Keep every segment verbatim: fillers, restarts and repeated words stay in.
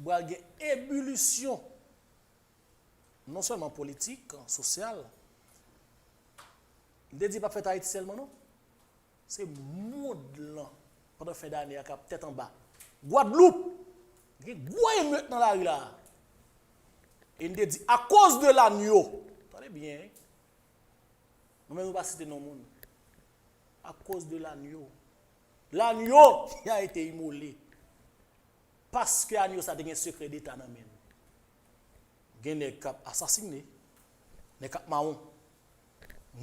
Pral gen ebilisyon, non sèlman politik, sosyal. M te di p ap fèt Ayiti sèlman, non. Se mond lan, pandan fen dane a, k ap tèt anba. Gwadloup, gen gwo emet nan lari la. E n te di, akoz de lanyo. Tande byen, wi. Nou menm nou pa site non moun. Akoz de lanyo. Lanyo ki a ete imole. Paske anyo sa te gen sekrè deta nan men l. Gen nèg k ap asasine, nèg k ap mawon,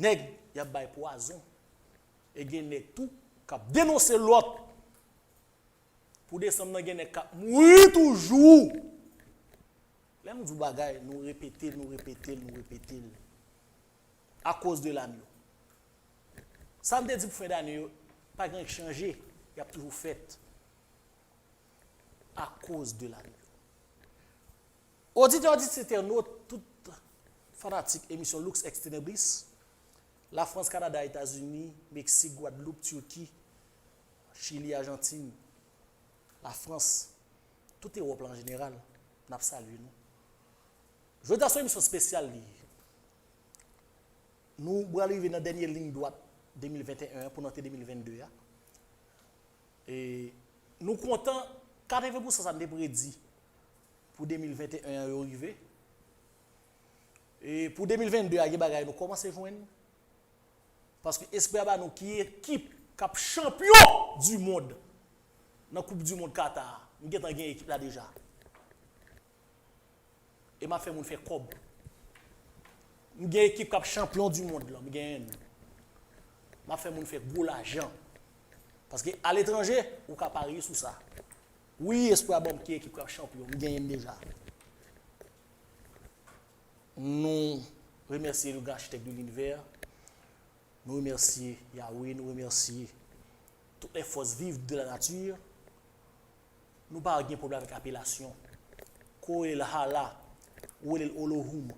nèg y ap bay pwazon, e gen nèg tou k ap denonse lòt. Pou desanm nan, gen nèg k ap mouri toujou. Lè m di w bagay, nou repete l, nou repete l, nou repete l. Akoz de lanyo. Sa m te di pou fen dane yo, pa gen anyen k chanje, y ap toujou fèt. Akoz de lanyo. Oditè, oditè, entènot, tout fanatik emisyon Lux Extenebris, Lafrans, Kanada, Etazini, Meksik, Gwadloup, Tiki, Chili, Ajantin, Lafrans, tout Ewòp la an jeneral, n ap salye nou. Jodi a se yon emisyon espesyal li ye. Nou pral rive nan dènye liy dwat de mil venteyen an pou n antre de mil vennde a. E nou kontan, katreven pousan sa n te predi pou de mil venteyen an yo rive. E pou de mil vennde a, gen bagay nou kòmanse jwenn. Paske espri a ba nou ki ekip k ap chanpyon di mond nan Koup di Mond Kata a. M gentan gen ekip la deja. E m ap fè moun fè kòb. M gen ekip k ap chanpyon di mond lan, m genyen l. M ap fè moun fè gwo lajan. Paske aletranje, ou ka parye sou sa. Wi, espri a ban m ki ekip k ap chanpyon, m genyen l deja. Nou remèsye le grand architecte de l'univers. Nou remèsye Yahweh, nou remèsye toutes les forces vives de la nature. Nou pa gen pwoblèm avèk apelasyon. Ke w rele l Allah, ou rele l Olohoum,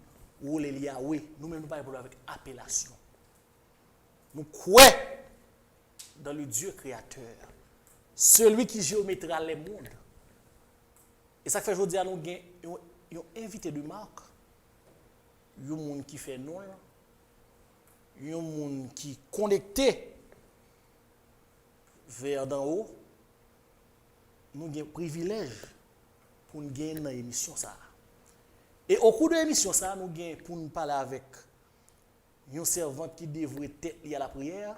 ou rele l Yahweh, nou menm nou pa gen pwoblèm avèk apelasyon. Nou kwè dans le Dieu créateur, celui qui géométra les mondes. E sa k fè jodi a nou gen yon, yon envite de mak, yon moun ki fè non l, yon moun ki konekte vè d'en haut, nou gen privilèj pou n gen nan emisyon sa a. E okou de emisyon sa a, nou gen pou n pale avèk yon sèvant ki devwe tèt li a lapriyè,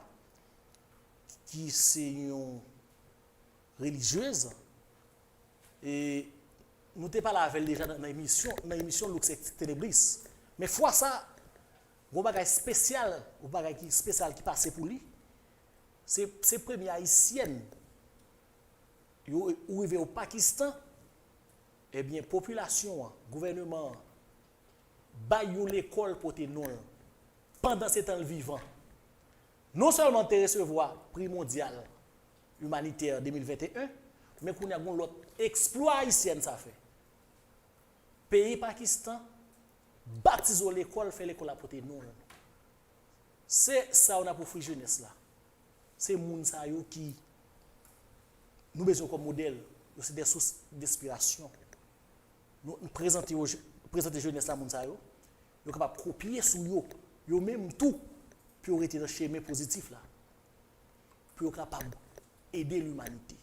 ki se yon relijyez. E nou te pale avè l deja nan, nan emisyon, nan emisyon Lux Extenebris. Men fwa sa, gon bagay espesyal, gon bagay ki espesyal ki pase pou li. Se, se premye ayisyèn. Yo, ou rive o Pakistan, ebyen, popilasyon an, gouvèneman an, bay yon lekòl pote non l. Pandan se tan l vivan. Non sèlman l te resevwa Pri Mondyal Imanitè de mil venteyen, men kounye a gon lòt eksplwa ayisyèn sa fè. Peyi Pakistan batize w lekòl, fè lekòl la pote non l. Se sa yo n ap ofri jenès la. Se moun sa yo ki nou bezwen kòm modèl. Yo se de sous d enspirasyon. Nou, nou prezante yo, prezante jenès la moun sa yo. Yo kapab kopye sou yo, yo menm tou, pou yo rete nan chemen pozitif la. Pou yo kapab ede limanite.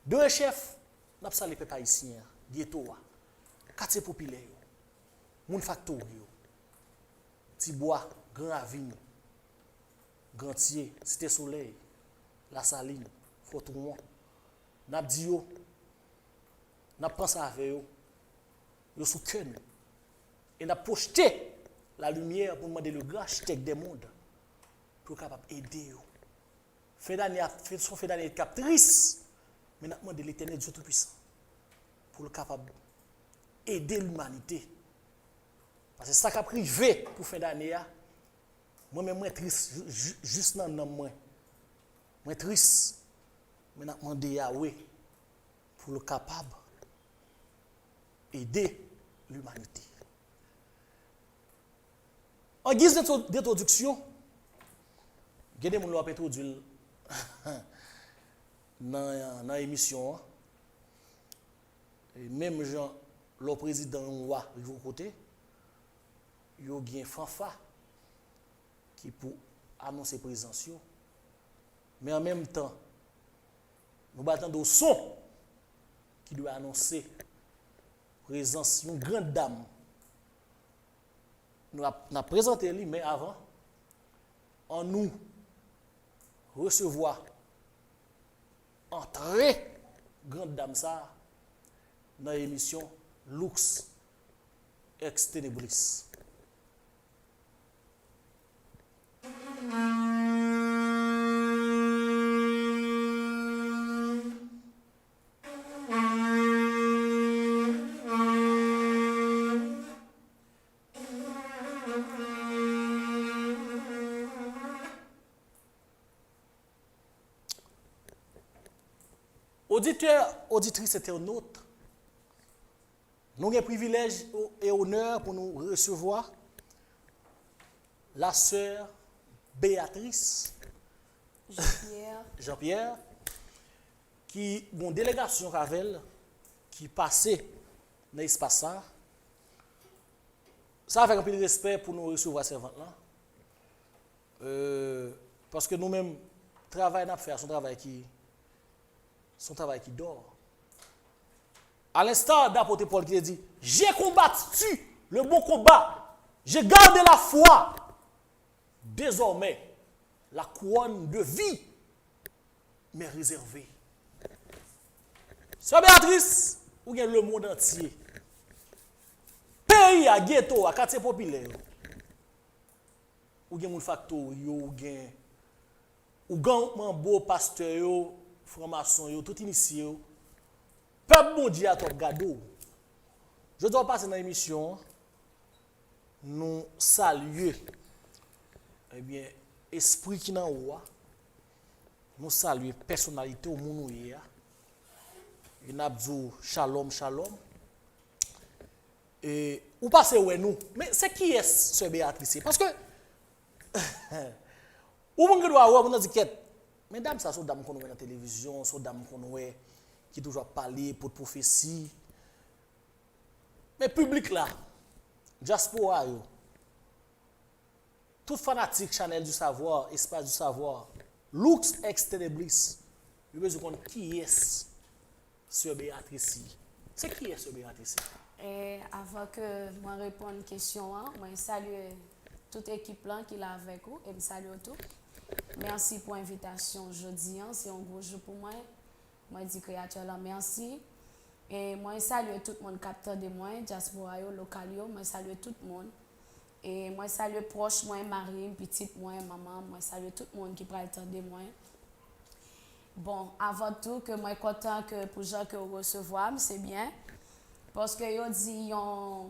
De chèf, n ap salye pèp ayisyen an, geto a, katye popilè yo, moun faktori yo, Tibwa, Gran Ravin, Grantye, Site Solèy, Lasalin, Fò Twon. N ap di yo, n ap panse avè yo, yo sou kè nou. E n ap pwojte lalimyè pou n mande le grand architecte des mondes pou l kapab ede yo. Fen dane a, fen, se yon fen dane k ap tris, men n ap mande Letènèl Dye Toupisan pou l kapab ede limanite. Paske sa k ap rive pou fen dane a, mwen menm mwen tris, ju-, ju-, jis nan nanm mwen. Mwen tris, men n ap mande Yahweh pou l kapab ede limanite. An giz d'entro-, d'entwodiksyon, gen de moun lè w ap entwodui l nan, nan emisyon an, E menm jan lè w prezidan yon wa rive yon kote, yo gen fanfa ki pou anonse prezans yo. Men an menm tan, nou pral tande yon son ki dwe anonse prezans yon grand dam. Nou ap, n ap prezante li, men avan, annou resevwa antre grand dam sa a nan emisyon Lux Ex Tenebris. Oditè, oditris, entènot, nou gen privilèj e onè pou nou resevwa la sè Beatrice Jean-Pierre. Jean-Pierre, ki gen yon delegasyon k avè l, ki pase nan espas sa. Sa avèk anpil respè pou nou resevwa sèvant lan. Euh, paske nou menm, travay n ap fè a, se yon travay ki, se yon travay ki dò. À l'instar d'apôtre Paul qui te dit, j'ai combattu le bon combat, j'ai gardé la foi. Désormais, la couronne de vie m'est réservée. Sè Beatrice, ou gen lemonn antye. Peyi a, geto a, katye popilè yo. Ou gen moun faktori yo, ou gen ougan manbo, pastè yo, franmason yo, tout inisye yo. Pèp Bondye a t ap gade w. Jodi a w pase nan emisyon an, nou salye, ebyen, espri ki nan ou a. Nou salye pèsonalite w, moun ou ye a. E n ap di w shalom, shalom. E ou pase wè nou. Men se kiyès sè Beatrice ye? Paske ou menm gen dwa wè, moun nan di kèt. Men dam sa, se yon dam m konn wè nan televizyon, se yon dam m konn wè ki toujou ap pale, pot pwofesi. Men piblik la, dyaspora yo, tout fanatik Channel du Savoir, Espace du Savoir, Lux Ex Tenebris, yo bezwen konn kiyès sè Beatrice ye. Se kiyès sè Beatrice ye? E avan ke mwen reponn kesyon an, mwen salye tout ekip lan ki la avèk ou e m salye w tou. Mèsi pou envitasyon jodi an, se yon gwo jou pou mwen. Mwen di Kreyatè lan mèsi. E mwen salye tout moun k ap tande mwen, dyaspora yo, lokal yo, mwen salye tout moun. E mwen salye pwòch mwen, mari m, pitit mwen, manman m, mwen salye tout moun ki pral tande mwen. Bon, avan tou, ke mwen kontan ke pou jan ke w resevwa m, se byen. Paske yo di yon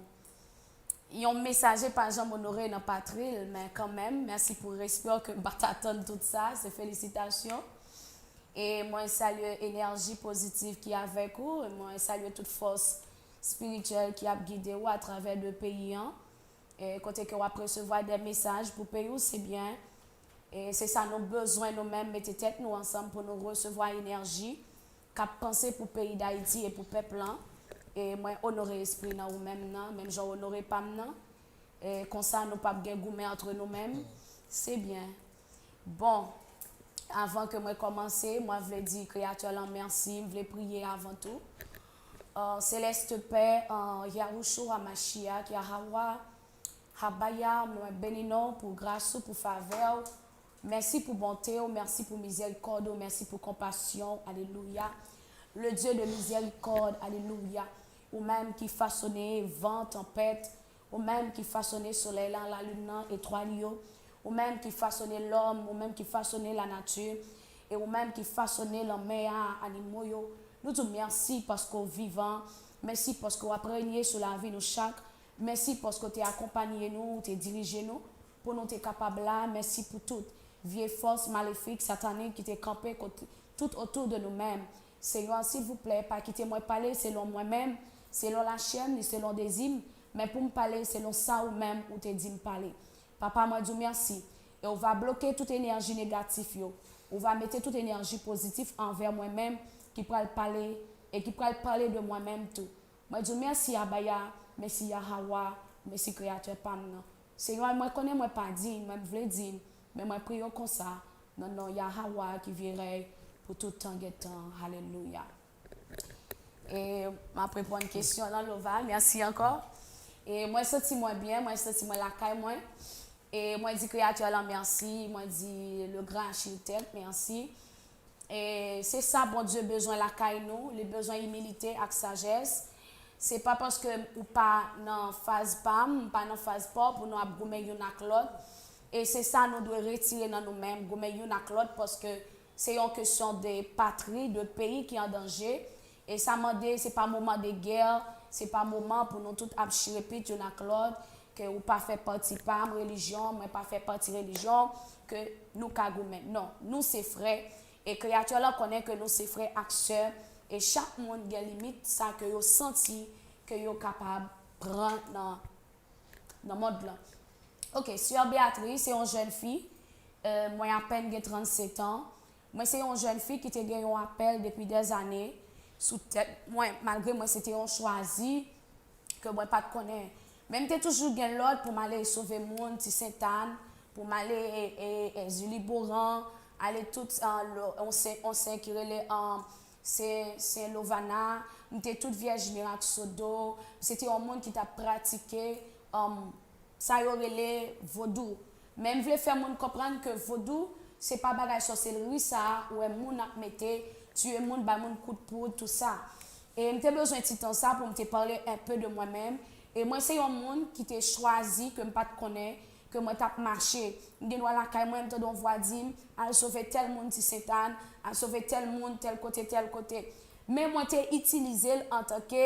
yon mesaje pa janm onore nan patri l, men kanmenm, mèsi pou respè w ke m pa t atann tout sa, se felisitasyon. E mwen salye enèji pozitif ki avèk ou, e mwen salye tout fòs espirityèl ki ap gide w atravè de peyi an, e kote ke w ap resevwa de mesaj pou peyi w, se byen. E se sa nou bezwen nou menm, mete tèt nou ansanm pou nou resevwa enèji k ap panse pou peyi Dayiti e pou pèp lan. E mwen onore espri nan ou menm nan, menm jan w onore pa m nan. E konsa nou p ap gen goumen antre nou menm. Se byen. Bon, avan ke mwen kòmanse, mwen vle di Kreyatè lan mèsi, m vle priye avan tou. Euh, Céleste Père, en Yahushua Mashiach, Yahawah, Habaya, mwen beni non w pou gras ou, pou favè w. Mèsi pou bonte w, mèsi pou mizèrikòd ou, mèsi pou konpasyon w. Alelouya. Le Dieu de miséricorde, alelouya. Ou menm ki fasone van, tanpèt, ou menm ki fasone solèy lan, lalin nan, etwal yo, ou menm ki fasone lòm, ou menm ki fasone lanati, e ou menm ki fasone lanmè a, animo yo. Nou di w mèsi paske w vivan. Mèsi paske w ap renye sou lavi nou chak. Mèsi paske w te akonpanye nou, ou te dirije nou pou nou te kapab la. Mèsi pou tout vye fòs malefik, satanik ki te kanpe kot tout otou de nou menm. Senyè, silvouplè, pa kite mwen pale selon mwen menm, selon lachè m, ni selon dezi m, men pou m pale selon sa ou menm ou te di m pale. Papa, mwen di w mèsi. E ou va bloke tout enèji negatif yo. Ou va mete tout enèji pozitif anvè mwen menm ki pral pale e ki pral pale de mwen menm tou. Mwen di w mèsi Abaya, mèsi Yahawa, mèsi Kreyatè pa m nan. Senyè, mwen konnen mwen pa diy, mwen vle diy, men mwen priye w konsa, nan non Yahawa ki vye rèy pou tout tan gen tan. Alelouya. E m ap reponn kesyon lan, Lova. Mèsi ankò. E mwen santi mwen byen, mwen santi mwen lakay mwen. E mwen di Kreyatè lan mèsi, mwen di le Grand Architecte mèsi. E se sa Bondye bezwen lakay nou, li bezwen imilite ak sajès. Se pa paske ou pa nan faz pa m, m pa nan faz pa w pou nou ap goumen youn ak lòt. E se sa nou dwe retire nan nou menm, goumen youn ak lòt, paske se yon kesyon de patri, de peyi ki an danje. E sa mande, se pa moman de gè, se pa moman pou nou tout ap chire pit youn ak lòt, ke ou pa fè pati pa m relijyon, mwen pa fè pati relijyon, ke nou ka goumen. Non, nou se frè, e Kreyatè lan konnen ke nou se frè ak sè, e chak moun gen limit sa ke yo santi ke yo kapab pran nan, nan mond lan. Ok, Sè Beatrice se yon jèn fi, euh, mwen apèn gen trannsetan. Mwen se yon jèn fi ki te gen yon apèl depi dèzane sou tèt mwen, malgre mwen se te yon chwazi ke mwen pa t konnen. Men m te toujou gen lòd pou m ale sove moun Ti Sentàn, pou m ale e, e, e, Zili Boran, ale tout an, lo, on sen, on sen ki rele an, Sen, Sen Lovana, m te tout vyèj mirak sodo, m se te yon moun ki t ap pratike, um, sa yo rele vodou. Men m vle fè moun konprann ke vodou, se pa bagay sòselri sa a, ou wè moun ap mete, tiye moun, bay moun kout poud, tou sa. E m te bezwen ti tan sa pou m te pale enpe de mwen menm. E mwen se yon moun ki te chwazi ke m pa t konnen ke mwen t ap mache. M gen dwa lakay mwen, m tande yon vwa di m, al sove tèl moun Ti Sentàn, al sove tèl moun, tèl kote, tèl kote. Men mwen te itilize l antanke,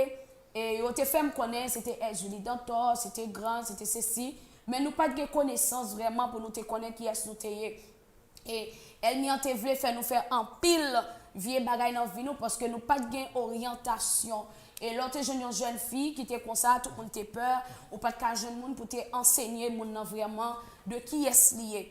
e yo te fè m konnen se te Èzili Dantò, se te Gran, se te sesi, men nou pa t gen konesans vrèman pou nou te konnen kiyès nou te ye. E ènmi an te vle fè nou fè anpil vye bagay nan vi nou, paske nou pa t gen oryantasyon. E lè w te jwenn yon jèn fi ki te konsa, tout moun te pè, ou pa t ka jwenn moun pou te ansenye moun nan vrèman de kiyès li ye.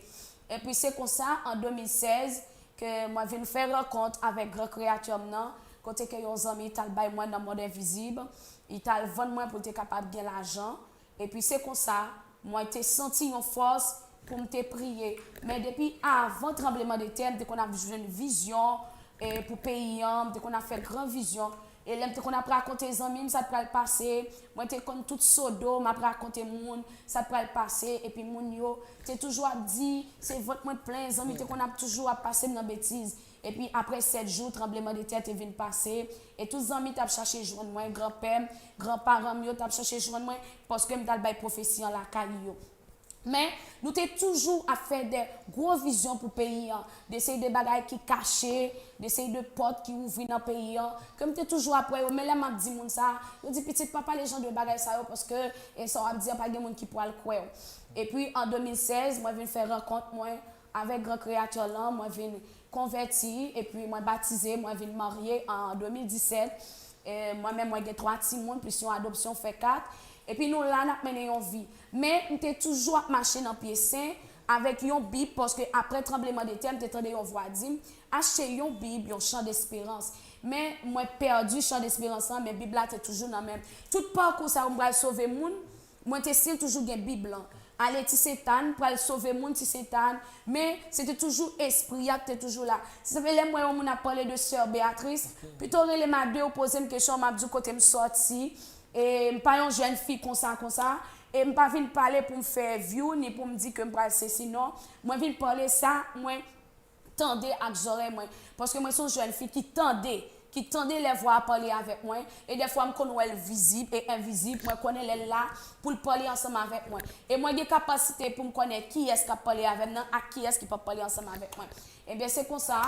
Epi se konsa, an de mil sèz, ke mwen vin fè rankont avèk Gran Kreyatè m nan, kote ke yon zanmi t al bay mwen nan mond envizib, li t al vann mwen pou l te kapab gen lajan. Epi se konsa, mwen te santi yon fòs pou m te priye. Men depi avan tranblemanntè, m te konn ap jwenn vizyon, e, pou peyi an, m te konn ap fè gran vizyon. E lè m te konn ap rakonte zanmi m sa t pral pase, mwen te konn tout sodo, m ap rakonte moun sa t pral pase, epi moun yo te toujou ap di, se vant mwen plen, zanmi te konn ap toujou ap pase m nan betiz. Epi apre sèt jou, tranblemanntè te vin pase, e tout zanmi t ap chache jwenn mwen, granpè m, granparan m yo t ap chache jwenn mwen, paske m t al bay pwofesi an lakay yo. Men, nou te toujou ap fè de gwo vizyon pou peyi an, de seri de bagay ki kache, de seri de pòt ki ouvri nan peyi an, ke m te toujou ap wè yo. Men lè m ap di moun sa, yo di, "Pitit, pa pale jan de bagay sa yo, paske, e, sa w ap di an, pa gen moun ki pral kwè w." Epi, an de mil sèz, mwen vin fè rankont mwen avèk Gran Kreyatè lan, mwen vin konvèti, epi mwen batize, mwen vin marye an de mil disèt. E, mwen menm, mwen gen twa timoun, plis yon adopsyon, fè kat. Epi nou la, n ap mennen yon vi. Men, m te toujou ap mache nan pye sen avèk yon Bib, paske apre tranblemanntè, m te tande yon vwa di m, "Achte yon Bib, yon Chan Desperans." Men, mwen pèdi Chan Desperans lan, men Bib la te toujou nan men m. Tout pakou sa yo, m pral sove moun, mwen te still toujou gen Bib lan. Ale Ti Sentàn, pral sove moun Ti Sentàn, men se te toujou espri a ki te toujou la. Se sa fè lè m wè yon moun ap pale de Sè Beatrice, pito rele m a de, ou poze m kesyon, m ap di w kote m sòti. E m pa yon jèn fi konsa, konsa. E m pa vin pale pou m fè view, ni pou m di ke m pral sesi, non. Mwen vin pale sa, mwen tande ak zòrèy mwen. Paske mwen se yon jèn fi ki tande, ki tande lè vwa a pale avèk mwen. E dèfwa m konn wè l vizib e envizib. Mwen konnen lè l la pou l pale ansanm avèk mwen. E mwen gen kapasite pou m konnen kiyès k ap pale avè m nan ak kiyès ki p ap pale ansanm avèk mwen. Ebyen, se konsa,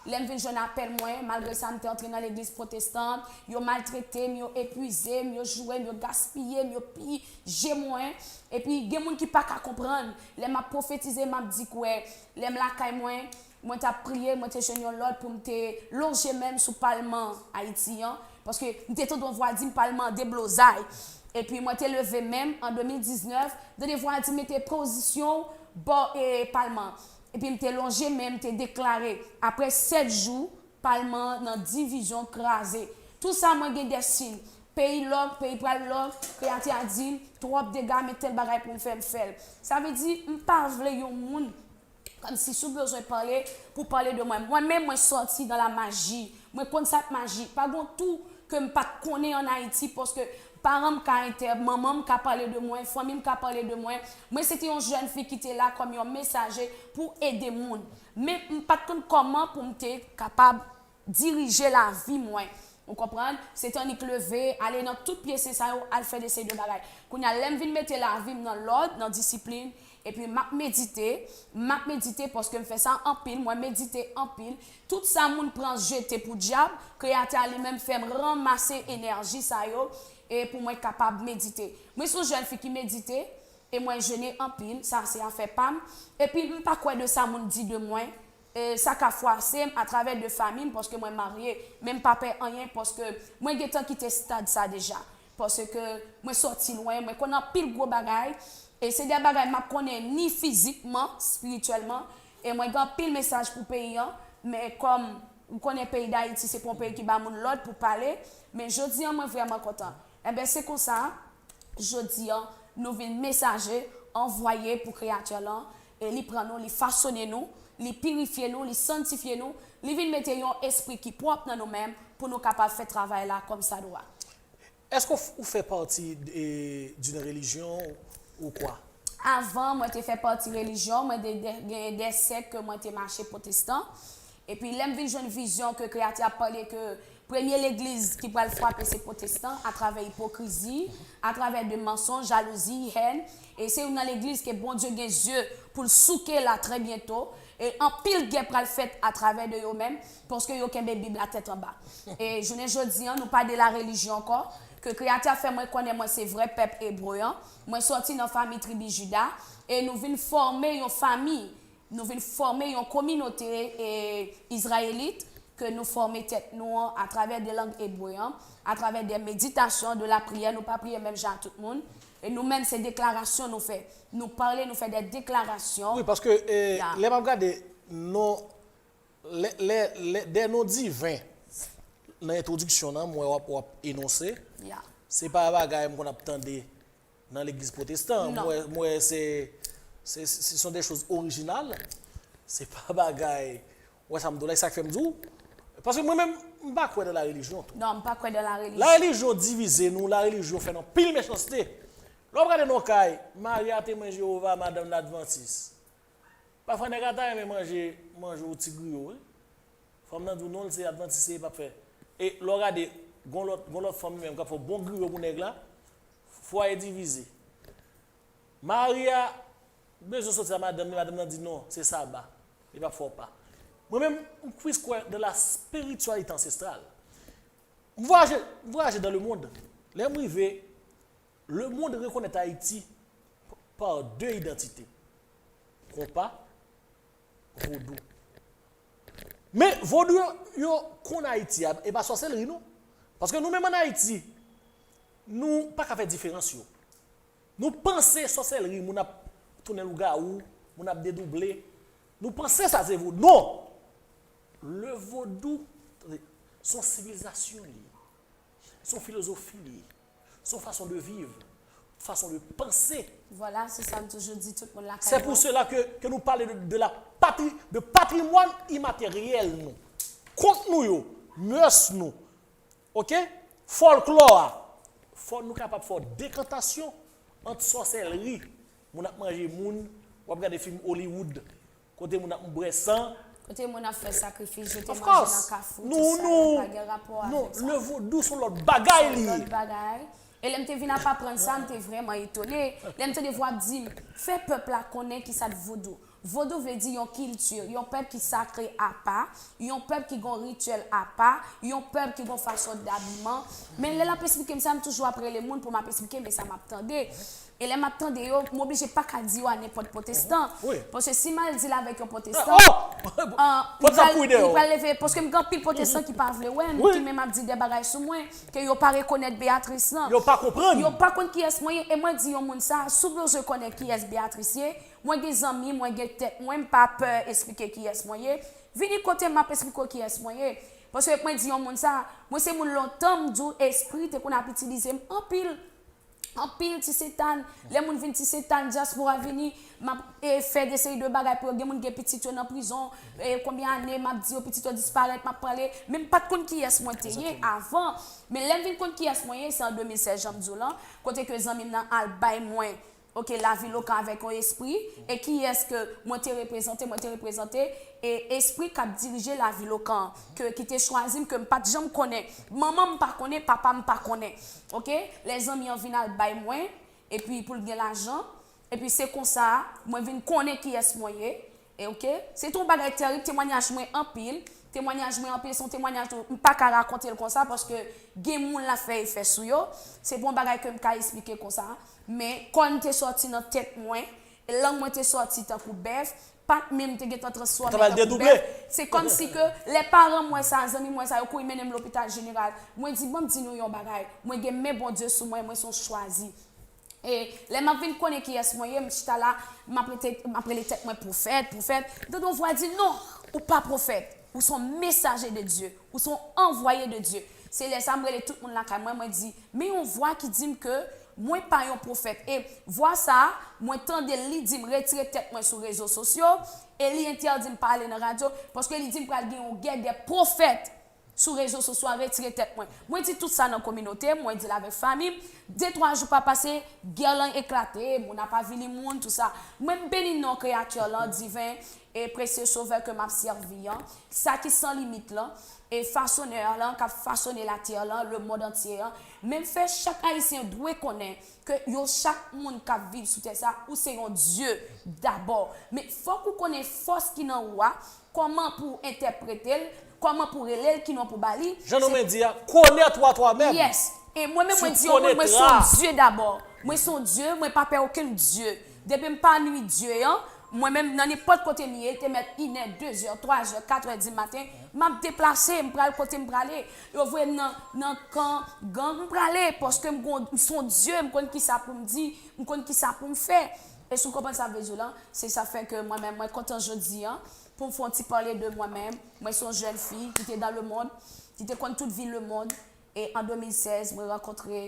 lè m vin jwenn apèl mwen, malgre sa, m te antre nan legliz pwotestan, yo maltrete m, yo epwize m, yo joure m, yo gaspiye m, yo pije mwen. Epi, gen moun ki pa ka konprann. Lè m ap pwofetize, m ap di kwè. Lè m lakay mwen, mwen t ap priye, mwen te jwenn yon lòd pou m te lonje men m sou palman Ayiti an, paske m te tande yon vwa di m palman an deblozay. Epi mwen te leve men m an de mil diznèf, tande vwa di m mete pozisyon w bò, e, palman an. Epi m te lonje men m, m te deklare, apre sèt jou, palman an nan divizyon kraze. Tou sa mwen gen de siy. Peyi lòk, peyi pral lòk, kreyati a di m, twòp dega, men tèl bagay pou m fè, m fè l. Sa vle di, m pa vle yon moun, kòmsi si w bezwen pale, pou pale de mwen. Mwen menm, mwen sòti dans la magie. Mwen konn sa k maji. Pa gon tou ke m pa t konnen ann Ayiti, paske paran m ka entè, manman m ka pale de mwen, fanmi m ka pale de mwen. Mwen se te yon jèn fi ki te la kòm yon mesaje pou ede moun. Men m pa t konn kòman pou m te kapab dirije lavi mwen. Ou konprann? Se te annik leve, ale nan tout pye sen sa yo, al fè de seri de bagay. Kounye a, lè m vin mete lavi m nan lòd, nan disiplin, epi m ap medite, m ap medite paske m fè sa anpil, mwen medite anpil. Tout sa moun pran jete pou dyab, Kreyatè a li menm fè m ranmase enèji sa yo, e pou mwen kapab medite. Mwen se yon jèn fi ki medite, e mwen jene anpil, sa se afè pa m. Epi m pa kwè de sa moun di de mwen, e sa ka fwase m atravè de fanmi m, paske mwen marye, men m pa pè anyen, paske mwen gentan kite stad sa deja. Paske mwen sòti lwen, mwen konn anpil gwo bagay, e se de bagay m ap konnen ni fizikman, espirityèlman, e mwen gen anpil mesaj pou peyi an, men kòm ou konnen peyi Dayiti se pa yon peyi ki ba moun lòd pou pale, men jodi an mwen vrèman kontan. Enben se konsa, jodi an, nou vin mesaje, anvwaye pou Kreyatè lan, e li pran nou, li fasone nou, li pirifye nou, li sanntifye nou, li vin mete yon espri ki pwòp nan nou menm pou nou kapab fè travay la kòm sa dwa. Est-ce que ou fait partie d'une religion ou quoi? Avan, mwen te fè pati relijyon, mwen te genyen de sèk ke mwen te mache pwotestan. Epi lè m vin jwenn vizyon ke Kreyati ap pale ke premye legliz ki pral frape se pwotestan atravè ipokrizi, atravè de mansonj, jalouzi, hèn. E se youn nan legliz ke Bondye gen zye pou l souke la trè byento. E anpil gè pral fèt atravè de yo menm, paske yo kenbe Bib la tèt anba. E jounen jodi an, nou pa de la relijyon ankò, ke Kreyati a fè mwen konnen mwen se vrè pèp ebre an, mwen sòti nan fanmi tribi Jida, e nou vin fòme yon fanmi, nou vin fòme yon kominote e, izrayelit, ke nou fòme tèt nou an atravè de lang ebre an, atravè de meditasyon, de la priyè, nou pa priye menm jan ak tout moun, e nou menm se deklarasyon nou fè, nou pale, nou fè de deklarasyon. Wi, paske eh, lè m ap gade non, lè, lè, lè, de non diven nan entwodiksyon nan, m wè w ap, w ap enonse, se pa bagay m konn ap tande nan legliz pwotestan. M wè, m wè se, se, ce sont des choses originales. Se pa bagay, w wè sa m di w la, e sa k fè m di w. Paske mwen menm, m pa kwè nan la relijyon tou. Non, m pa kwè nan la relijyon. La relijyon divize nou, la relijyon fè n anpil mechanste. Lè w ap gade nan kay, Maria Temwen Jewova, madanm n advantis. Pafwa nèg la ta renmen manje, manje yon ti griyo, wi. Fanm nan di w non, l se advantis li ye, l p ap fè. E lè w gade, gon lòt, gon lòt fanm li menm k ap fè yon bon griyo pou nèg la, fwaye divize. Mari a bezwen soti a madanm li, madanm nan di non, se saba, li p ap fè w pa. Mwen menm, m plis kwè dans la spiritualité ancestrale. M vwayaje, m vwayaje dans le monde. Lè m rive, le monde reconnaît Haïti par deux identités. Konpa, vodou. Men vodou yo, yo konn Ayiti a, e pa sòsèlri non. Paske nou menm ann Ayiti, nou pa ka fè diferans yo. Nou panse sòsèlri, moun ap tounen lougawou, moun ap dedouble. Nou panse sa se vodou. Non! Le vodou, tande, se yon sivilizasyon li ye. Se yon filozofi li ye. Se yon fason de viv, fason de panse. Vwala, se sa m toujou di tout moun lakay mwen. C'est pour cela que, que nous parlons de, de la patri, de patrimwàn imateryèl nou. Kont nou yo, mœurs nou, ok? Fòlklò a. Fò nou kapab fè yon dekantasyon ant sòsèlri, moun ap manje moun, w ap gade fim Hollywood, kote moun ap bwè san. Kote moun ap fè sakrifis, jete manje nan kafou, tout sa yo pa gen rapò avèk sa. Non, le vodou se yon lòt bagay li ye. E lè m te vin ap aprann sa, m te vrèman etone. Lè m tande vwa ap di m, fè pèp la konnen kisa k vodou. Vodou vle di yon kilti, yon pèp ki sakre apa, yon pèp ki gon rityèl apa, yon pèp ki gon fason dabiman. Men lè l ap esplike m sa, m toujou ap rele moun pou m ap esplike men sa m ap tande. E lè m ap tande yo, m oblije pa ka di yo a nenpòt pwotestan. Paske si m al di l avèk yon pwotestan, li pral leve, paske m gen anpil pwotestan ki pa vle wè m, ki menm ap di de bagay sou mwen, ke yo pa rekonèt Beatrice nan. Yo pa konprann. Yo pa konn kiyès mwen ye, e mwen di yon moun sa, si w bezwen konnen kiyès Beatrice ye, mwen gen zanmi, mwen gen tèt mwen, m pa pè esplike kiyès mwen ye. Vini kote m, m ap esplike w kiyès mwen ye. Paske mwen di yon moun sa, mwen se moun lontan m di w espri te konn ap itilize m anpil. Anpil ti setan. Lè moun vin ti setan, dyaspora vini, m ap e, fè de seri de bagay pou yo. Gen moun gen pitit yo nan prizon, e, konbyen ane m ap di yo pitit yo disparèt, m ap pale. Men m pa t konn kiyès mwen te ye avan. Men lè m vin konn kiyès mwen ye, se an de mil sèz, jan m di w lan, kote ke zanmi m nan al bay mwen, oke, Lavi Lokan avèk yon espri, e kiyès ke mwen te reprezante, mwen te reprezante, e espri k ap dirije Lavi Lokan, ke, ki te chwazi m, ke m pa t janm konnen. Manman m pa konnen, papa m pa konnen. Oke? Lè zanmi an vin al bay mwen, epi pou l gen lajan, epi se konsa, mwen vin konnen kiyès mwen ye. E oke? Se te yon bagay terib, temwanyaj mwen anpil. Temwanyaj mwen anpil, se yon temwanyaj tou, m pa ka rakonte l konsa, paske gen moun l ap fè efè sou yo. Se pa yon bagay ke m ka esplike konsa. Men, kòn te sòti nan tèt mwen, lang mwen te sòti tankou bèf, pat menm te gentan transfòme tankou bèf. Se kòmsi ke lè paran m wè sa, zanmi m wè sa, yo kouri mennen m lopital jeneral. Mwen di, ban m di nou yon bagay, mwen gen men Bondye sou mwen, mwen se yon chwazi. E lè m ap vin konnen kiyès mwen ye, m chita la, m ap rete, m ap rele tèt mwen pwofèt, pwofèt. M tande yon vwa di, non, ou pa pwofèt, ou se yon mesaje de Dye, ou se yon anvwaye de Dye. Se lè sa m rele tout moun lakay mwen, mwen di, men yon vwa ki di m ke mwen pa yon pwofèt. E vwa sa a, mwen tande l, li di m retire tèt mwen sou rezo sosyo, e li entèdi m pale nan radyo, paske li di m pral gen yon gè de pwofèt sou rezo sosyo a, retire tèt mwen. Mwen di tout sa nan kominote, mwen di l avèk fanmi m. De, twa jou pa pase, gè lan eklate, moun ap avili moun, tout sa. Mwen m beni non Kreyatè lan, diven e presye Sovè ke m ap sèvi an, sa ki san limit lan, e fasonè lan, k ap fasone latè lan, lemonn antye an. Men m fè chak Ayisyen dwe konnen ke yo chak moun k ap viv sou tè sa, ou se yon Dye dabò. Men fòk ou konnen fòs ki nan ou a, kòman pou w entèprete l, kòman pou w rele l, ki non pou w ba li. Jan nou men di a, connais-toi toi-même. Yes. E mwen menm, mwen di yon moun, mwen se yon Dye dabò. Mwen se yon Dye, mwen pa pè okenn Dye. Depi m pa nwi Dye an, mwen menm, nan nenpòt kote m ye, te mèt inè, dezè, twazè, katrè di maten, m ap deplase, m pral kote m prale. Yo voye m nan, nan kan gang, m prale, paske m gon, m se yon Dye, m konn kisa pou m di, m konn kisa pou m fè. E si w konprann sa m vle di w lan, se sa fè ke mwen menm, mwen kontan jodi an, pou m fè yon ti pale de mwen menm. Mwen se yon jèn fi ki te dans le monde, ki te konn tout vi lemonn. E an de mil sèz, mwen rankontre,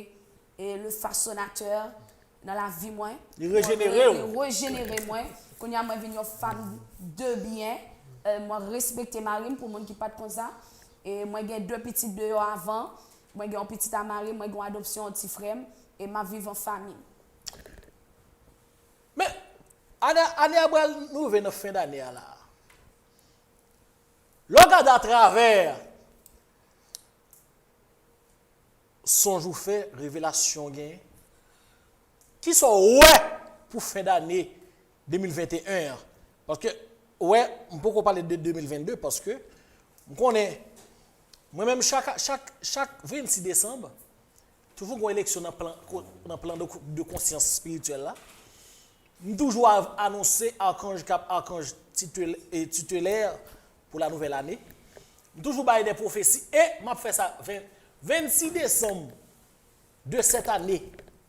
e, le fasonatè nan lavi mwen. Li rejenere w. Li rejenere mwen. Kounye a, mwen vin yon fanm de byen. E, mwen respekte mari m, pou moun ki pa t konn sa. E mwen gen de pitit deyò avan. Mwen gen yon pitit a mari m, mwen gen yon adopsyon, yon ti frè m. E m ap viv an fanmi. Men, ane, ane a pral, nou rive nan fen dane a la. Lè w gade atravè sonj ou fè, revelasyon w genyen, kisa w wè pou fen dane de mil venteyen an? Paske, w wè, m poko pale de de mil vennde paske m konnen, mwen menm, chak, chak, chak vennsis desanm, toujou gon eleksyon nan plan, ko-, nan plan de, de konsyans espirityèl la. M toujou av-, anonse akanj k ap akanj titel-, e titelè pou la nouvèl ane. M toujou bay de pwofesi e m ap fè sa ven, vennsis desanm de sèt ane,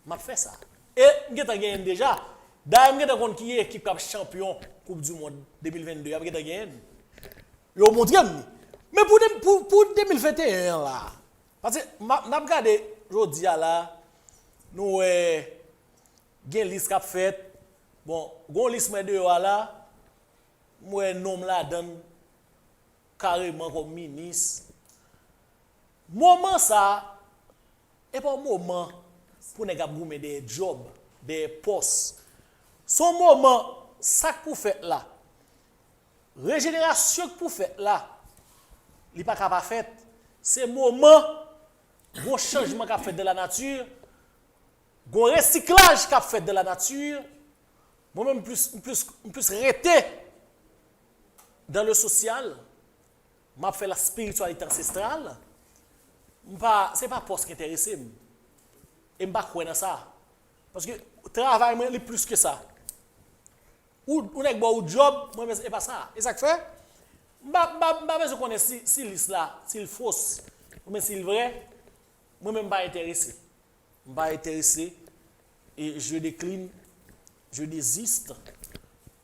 m ap fè sa. E m gentan genyen l deja. Dayè, m gentan konn ki ekip k ap chanpyon Koup di Mond de mil vennde a, m gentan genyen l. Yo montre m li. Men pou de, pou, pou de mil venteyen an la, paske m ap, n ap gade jodi a la, nou wè gen lis k ap fèt. Bon, gon lis mwen deyò a la, m wè non m ladan l kareman kòm minis. Moman sa a, e pa yon moman pou nèg ap goumen dèyè djòb, dèyè pòs. Se yon moman, sa k pou fèt la, rejenerasyon k pou fèt la, li pa ka pa fèt. Se moman gon chanjman k ap fèt dan lanati, gon resiklaj k ap fèt dan lanati. Mwen menm, m plis, m plis, m plis rete dans le social, m ap fè la spiritualité ancestrale. M pa, se pa pòs ki enterese m. E m pa kwè nan sa. Paske travay mwen, li plis ke sa. Ou, ou nèg ba w djòb, mwen menm, e pa sa. E sa k fè, m pa, m pa, m pa bezwen konnen si, si lis la, si l fos, oubyen si l vrè. Mwen menm, m pa enterese. M pa enterese. E je décline, je désiste.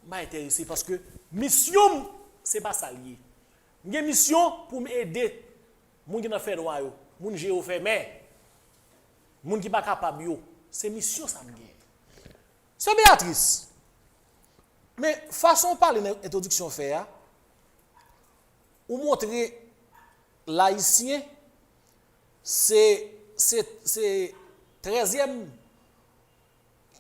M pa enterese paske misyon m, se pa sa l ye. M gen misyon pou m ede Moun ki nan fènwa yo, moun je yo fèmen, moun ki pa kapab yo, se misyon sa m gen. Sè Beatrice, men fason w pale nan entwodiksyon w fè a, ou montre Layisyen se, se, se trèzyèm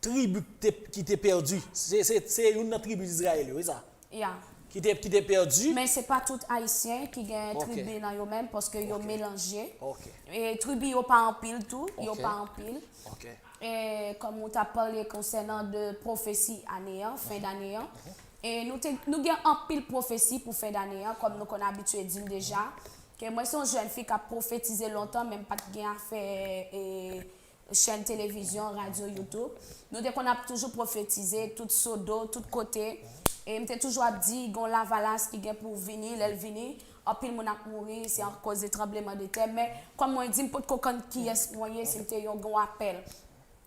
tribi ki te, ki te pèdi. Se, se, se youn nan tribi Izrayèl yo, e sa? Ya. Ki te, ki te pèdi. Men se pa tout Ayisyen ki gen Ok. tribi nan yo menm, paske yo Ok. melanje. Ok. E tribi yo pa anpil tou, yo Ok. pa anpil. Ok. E kòm ou t ap pale konsènan de pwofesi ane an, fen dane an, e nou te, nou gen anpil pwofesi pou fen dane an, kòm nou konn abitye di l deja, ke mwen se yon jèn fi k ap pwofetize lontan, men m pa t gen afè e, chèn televizyon, radyo, YouTube. Nou te konn ap toujou pwofetize tout sodo, tout kote. E m te toujou ap di, gon lavalas ki gen pou vini, lè l vini, anpil moun ap mouri, se akoz de tranbleman de tè. Men, kòm mwen di, m potko konn kiyès mwen ye, si m te yon gon apèl.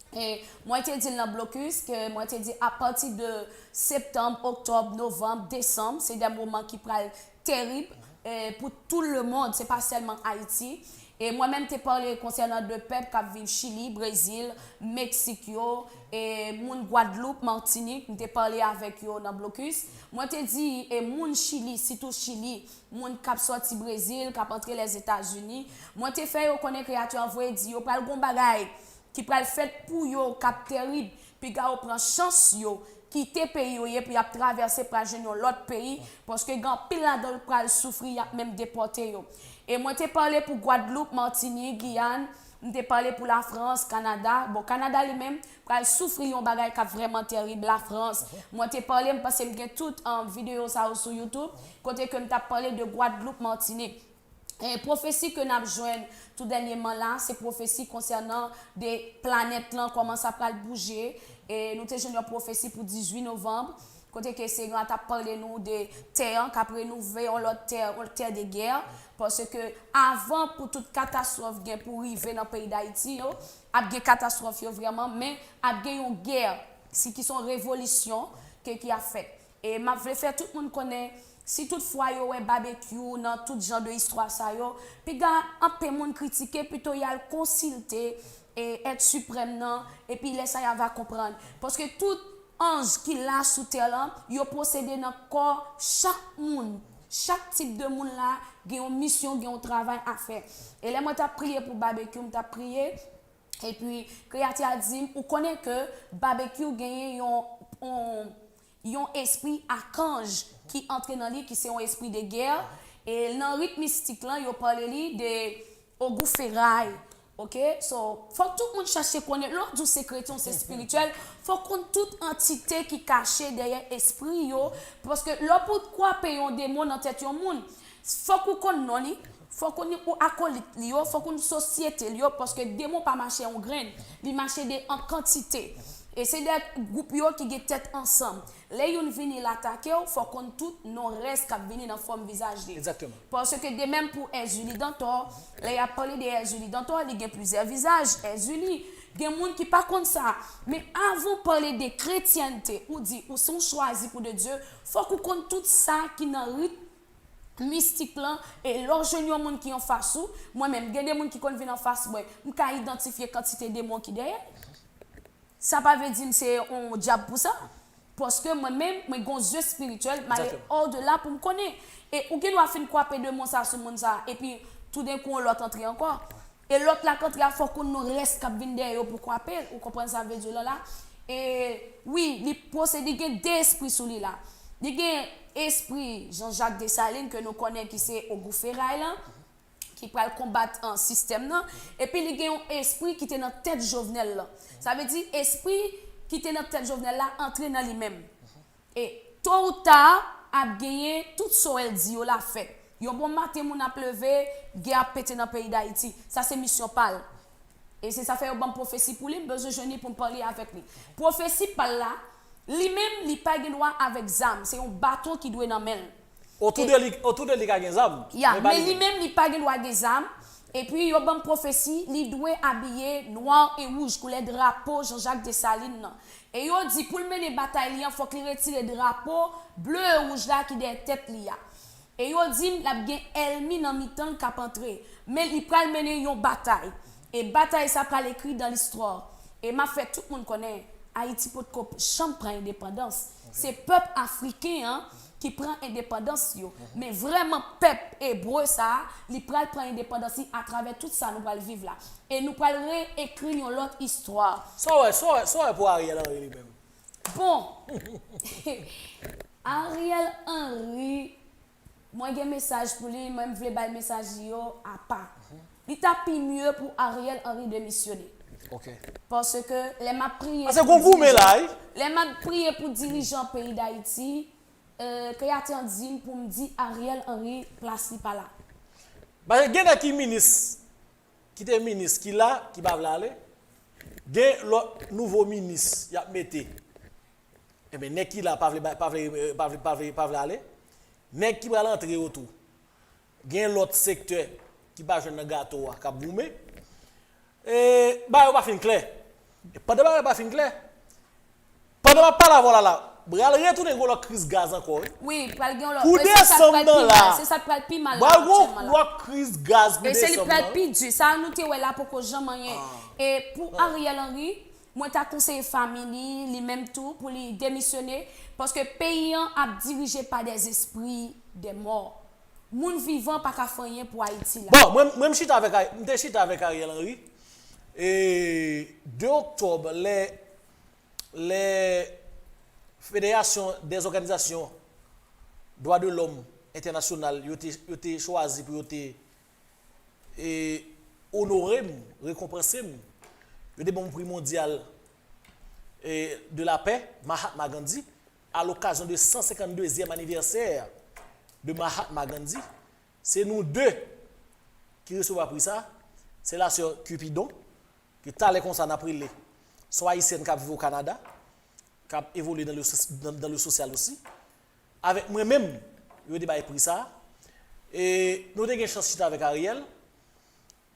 E mwen te di l nan blokis, ke mwen te di, apati de septanm, oktòb, novanm, desanm, se de moman ki pral terib, e, pou tout le monde, se pa sèlman Ayiti. E mwen menm te pale konsènan de pèp k ap viv Chili, Brezil, Meksik yo, e moun Gwadloup, Matinik, m te pale avèk yo nan blokis. Mwen te di, e moun Chili, sitou Chili, moun k ap sòti Brezil, k ap antre Lèzetazini, mwen te fè yo konnen Kreyatè an voye di yo pral gon bagay ki pral fèt pou yo, k ap terib, piga yo pran chans yo, kite peyi yo ye pou y ap travèse, pral jwenn yon lòt peyi, paske gen anpil ladan yo pral soufri, y ap menm depòte yo. E mwen te pale pou Gwadloup, Matinik, Giyàn, m te pale pou Lafrans, Kanada. Bon, Kanada li menm pral soufri yon bagay k ap vrèman terib, Lafrans. Mwen te pale, m panse m gen tout, um, videyo sa yo sou YouTube, kote ke m t ap pale de Gwadloup, Matinik. E pwofesi ke n ap jwenn tou dènyèman la, se pwofesi konsènan de planèt lan, kòman sa pral bouje. E nou te jwenn yon pwofesi pou dizuit novanm, kote ke Senyè a t ap pale nou de tè an k ap renouvle, yon lòt tè, yon tè de gè. Paske avan pou tout katastwòf gen pou rive nan peyi Dayiti yo, ap gen katastwòf yo vrèman, men ap gen yon gè, si ki se yon revolisyon ke, ki ap fèt. E m ap vle fè tout moun konnen, si tout fwa yo wè Babekyou nan tout jan de istwa sa yo, piga anpe moun kritike, pito y al konsilte, e, èt siprèm nan, epi lè sa y a va konprann. Paske tout anj ki la sou tè lan, yo posede nan kò chak moun. Chak tip de moun la gen yon misyon, gen yon travay a fè. E lè mwen t ap priye pou Babekyou, m t ap priye, epi Kreyatè a di m, ou konnen ke Babekyou genyen yon, yon, yon espri akanj ki antre nan li, ki se yon espri de gè. E nan rit mistik lan, yo pale li de ogou feray. Ok? So, fòk tout moun chache konnen, lè w di w se kretyen, w se espirityèl, fòk konn tout antite ki kache dèyè espri yo, paske lè w pou kwape yon demon nan tèt yon moun, fòk ou konn non li, fòk ou konn ou akolit li yo, fòk ou konn sosyete li yo, paske demon pa mache yon grenn, li mache de an kantite. E se de gwoup yo ki gen tèt ansanm. Lè youn vini l atake w, fòk konn tout non rès k ap vini nan fòm vizaj li. Egzakteman. Paske de menm pou Èzili Dantò, lè y ap pale de Èzili Dantò, li gen plizyè vizaj. Èzili, gen moun ki pa konn sa. Men avan w pale de kretyènte, ou di ou se yon chwazi pou de Dye, fòk ou konn tout sa ki nan rit mistik lan, e lè w jwenn yon moun ki anfas ou, mwen menm, gen de moun ki konn vin anfas mwen, m ka idantifye kantite demon ki dèyè l. Sa pa vle di m se yon dyab pou sa. Paske mwen menm, mwen gon zye espirityèl, m ale Exactement. odela pou m konnen. E ou gen dwa fin kwape demon sa sou moun sa, epi toudenkou yon lòt antre ankò. E lòt la k antre a, fòk ou non rès k ap vin dèyè yo pou kwape l. Ou konprann sa m vle di w lan la? E wi, li posede, li gen de espri sou li la. Li gen espri Jean-Jacques Dessalines ke nou konnen ki se ogou feray lan, ki pral konbat an sistèm nan. Epi li gen yon espri ki te nan tèt Jovenel lan. Sa vle di espri ki te nan tèt Jovenel la antre nan li menm. E to ou ta, ap genyen tout sa w wè l di yo la fèt. Yon bon maten moun ap leve, gè ap pete nan peyi Dayiti. Sa se misyon pa l. E se sa fè yo ban m pwofesi pou li, m bezwen jwenn li pou m pale avèk li. Pwofesi pa l la, li menm, li pa gen dwa avèk zam, se yon baton ki dwe nan men l. Otou E de li, otou de li ka gen zam, Ya, men pa men li li menm. menm, li pa gen dwa gen zam. Epi yo ban m pwofesi, li dwe abiye nwa e wouj, koulè drapo Jean-Jacques Dessalines nan. E yo di pou l mennen batay li an, fòk li retire drapo ble e wouj la ki dèyè tèt li a. E yo di m l ap gen ènmi nan mitan l k ap antre. Men li pral mennen yon batay. E batay sa pral ekri dan listwa. E m ap fè tout moun konnen Ayiti potko janm pran endepandans. Se pèp afriken an ki pran endepandans yo. Men vrèman pèp ebre sa a, li pral pran endepandans li atravè tout sa nou pral viv la. E nou pral reekri yon lòt istwa. Sa w wè, sa w wè, sa w wè pou Ariel Henry li menm? Bon, Ariel Henry, mwen gen mesaj pou li, mwen m vle bay mesaj li yo apa. Li ta pi mye pou Ariel Henry demisyone. Ok. Paske lè m ap priye Paske gon goumen la, wi. Lè m ap priye pou dirijan peyi Dayiti, euh, Kreyatè an di m pou m di Ariel Henry plas li pa la. Paske gen nèg ki minis, ki te minis, ki la, ki pa vle ale. Gen lòt nouvo minis y ap mete. Ebyen, nèg ki la pa vle, pa vle, pa vle, pa vle, pa vle ale. Nèg ki pral antre yo tou. Gen lòt sektè ki pa jwenn nan gato a k ap goumen. E, bagay yo pa fin klè. E pandan bagay yo pa fin klè, pandan m ap pale avè w la la, pral retounen gen lòt kriz gaz ankò, wi. Wi, pral gen yon lòt. Pou desanm nan la, se sa k pral pi mal la aktyèlman la. Lòt kriz gaz pou desanm nan. E se li pral pi di. Sa nou te wè la poko janm anyen. E pou Ariel Henry, mwen ta konseye fanmi li, li menm tou, pou li demisyone, paske peyi an ap dirije pa des esprits de mò. Moun vivan pa ka fè anyen pou Ayiti la. Bon, mwen, mwen m chita avèk, m te chita avèk Ariel Henry. E de oktòb, lè, lè Federasyon dè Òganizasyon Dwa de Lòm Entènasyonal, yo te, yo te chwazi pou yo te e onore m, rekonpanse m. Yo te ban m pri mondyal e de la pè, Mahatma Gandhi, a lokazyon de san senkanndezyèm anivèsè de Mahatma Gandhi. Se nou de ki resevwa pri sa. Se la sè Cupidon, ke talè konsa n ap rele. Se yon ayisyèn k ap viv o Kanada, k ap evolye dans le, dans, dans le social aussi. Avèk mwen menm, yo te bay pri sa. E nou te gen chans chita avèk Ariel.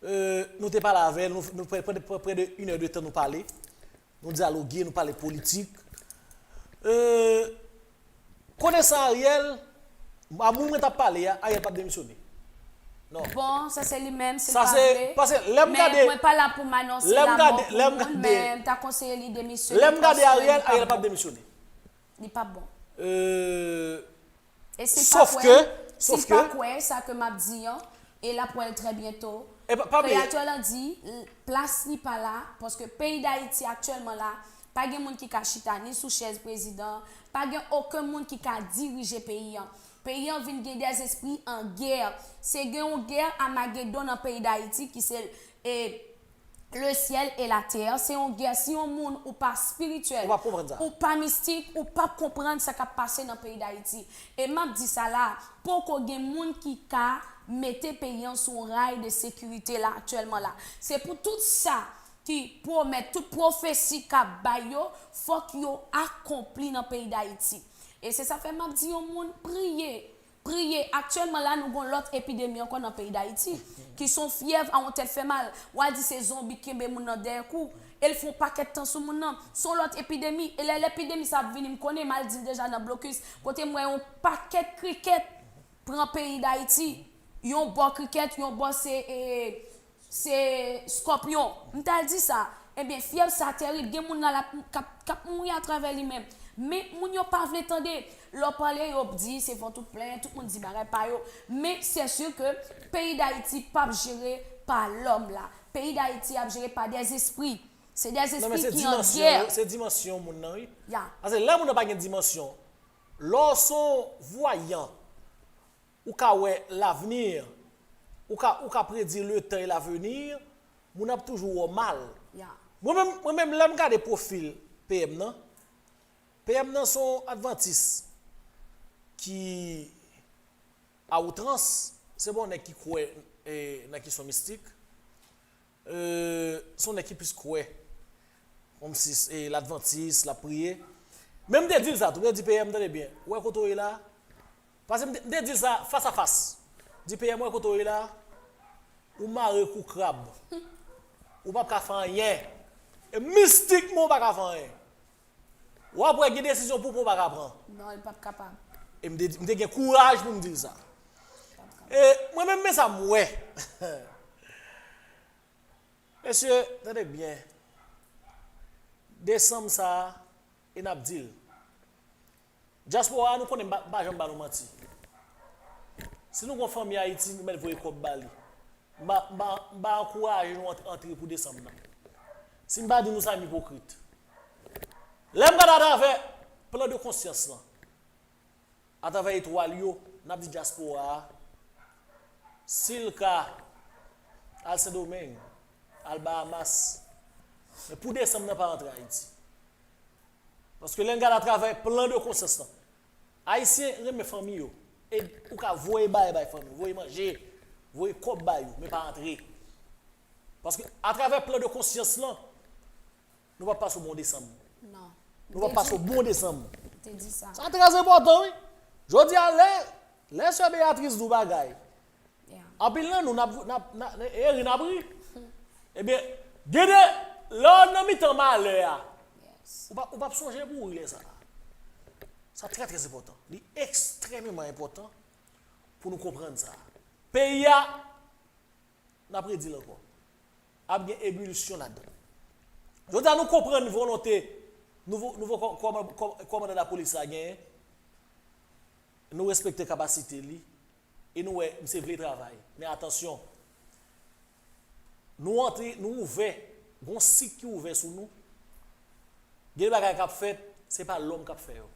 E, nou te pale avè l, nou, nou pre, pre, pre, pre de inè de tan nou pale. Nou dyaloge, nou pale politik. E, konesan Ariel, a moun mwen t ap pale a, Ariel p ap demisyone. Non. Bon, sa se li menm, si l pa vle. Paske lè m gade, men mwen pa la pou m anonse lanmò pou moun, men m ta konseye li demisyone. Lè m gade Ariel, Ariel p ap demisyone. Li p ap bon. Euh, E si l pa kwè, si l pa kwè sa ke m ap di an, e l ap wè l trè byento. Kreyatè lan di, plas li pa la, paske peyi Dayiti aktyèlman la, pa gen moun ki ka chita ni sou chèz prezidan, pa gen okenn moun ki ka dirije peyi an. Peyi an vin gen dèzespri an gè. Se gen yon gè Amagedon nan peyi Dayiti ki se, e, le ciel et la terre, se yon gè. Si yon moun ou pa espirityèl, ou pa mistik, ou p ap konprann sa k ap pase nan peyi Dayiti. E m ap di sa la, poko gen moun ki ka mete peyi an sou yon ray de sekirite la aktyèlman la. Se pou tout sa ki pwomèt, tout pwofesi k ap bay yo, fòk yo akonpli nan peyi Dayiti. E se sa fè m ap di yon moun priye. Priye, aktyèlman la nou gon lòt epidemi ankò nan peyi Dayiti, ki se yon fyèv a yon tèt fè mal. W a di se zonbi k kenbe moun nan dèyè kou, e l fè yon pakèt tan sou moun nan. Se yon lòt epidemi, e lè lepidemi sa ap vini, m konnen m al di l deja nan blokis, kote m wè yon pakèt krikèt pran peyi Dayiti. Yon bò krikèt, yon bò se, e, se skòpyon. M t al di sa. Ebyen, fyèv sa terib. Gen moun la l ap, k ap, k ap mouri atravè li menm. Men moun yo pa vle tande. Lè w pale, yo di se vant ou plen, tout moun di bagay pa yo. Men se si ke peyi Dayiti p ap jere pa lòm la. Peyi Dayiti ap jere pa dèzespri. Se dèzespri ki an gè. Se dimansyon moun nan, wi. Ya. Paske lè moun nan pa gen dimansyon, lè w se yon vwayan, ou ka wè lavni, ou ka, ou ka predi le tan e lavni, moun ap toujou wè w mal. Mwen menm, mwen menm, lè m gade pwofil P M nan, P M nan se yon advantis ki a outrans, se pa yon nèg ki kwè, e, nan kesyon mistik. Euh, se yon nèg ki plis kwè. Kòmsi, e, l advantis, l ap priye. Men m te di l sa tou, m te di, P M, tande byen. Ou wè kote w ye la? Paske m te, m te di l sa fas a fas. Di, P M, ou wè kote w ye la? Ou mare kou krab. Ou p ap ka fè anyen. E mistikman ou pa ka fè anyen. W ap wè gen desizyon pou w pran w pa ka pran. Non, li p ap kapab. E m te, m te gen kouraj pou m di l sa. E mwen menm, men sa m wè. Mesye, tande byen. Desanm sa a, e n ap di l. Dyaspora a, nou konnen m pa, m pa janm ba nou manti. Si nou gon fanmi Ayiti, nou mèt voye kòb ba li. M pa, m pa, m pa ankouraje nou ant-, antre pou desanm nan. Si m pa di nou sa, m ipokrit. Lè m gade atravè plan de konsyans lan, atravè etwal yo, n ap di dyaspora a, si l ka al Sendomeng, al Bahamas, men pou desanm nan pa rantre Ayiti. Paske lè n gade atravè plan de konsyans lan, Ayisyen renmen fanmi yo. E ou ka voye bagay bay fanmi, voye manje, voye kòb ba yo, men pa antre. Paske atravè plan de konsyans lan, nou p ap pase yon bon desanm. Non. Nou p ap pase yon bon desanm. Te di sa. Sa trè enpòtan, wi. Jodi a, lè, lè sè Beatrice di w bagay, Yeah. Anpil nan nou, n ap, n ap, n ap, e ri, n ap ri. Ebyen, gen de, lè w nan mitan malè a, Yes. ou pa, ou p ap sonje pou w ri lè sa a. Sa trè, trè enpòtan. Li ekstrèmeman enpòtan pou nou konprann sa. Peyi a, n ap redi l ankò, ap gen ebilisyon ladan l. Jodi a, nou konprann volonte nouvo, nouvo kò-, kòman-, kò-, kòmandan lapolis la genyen. Nou respekte kapasite li. E nou wè, misye vle travay. Men atansyon. Nou antre, nou ouvè. Gon sik ki ouvè sou nou. Gen bagay k ap fèt, se pa lòm k ap fè yo.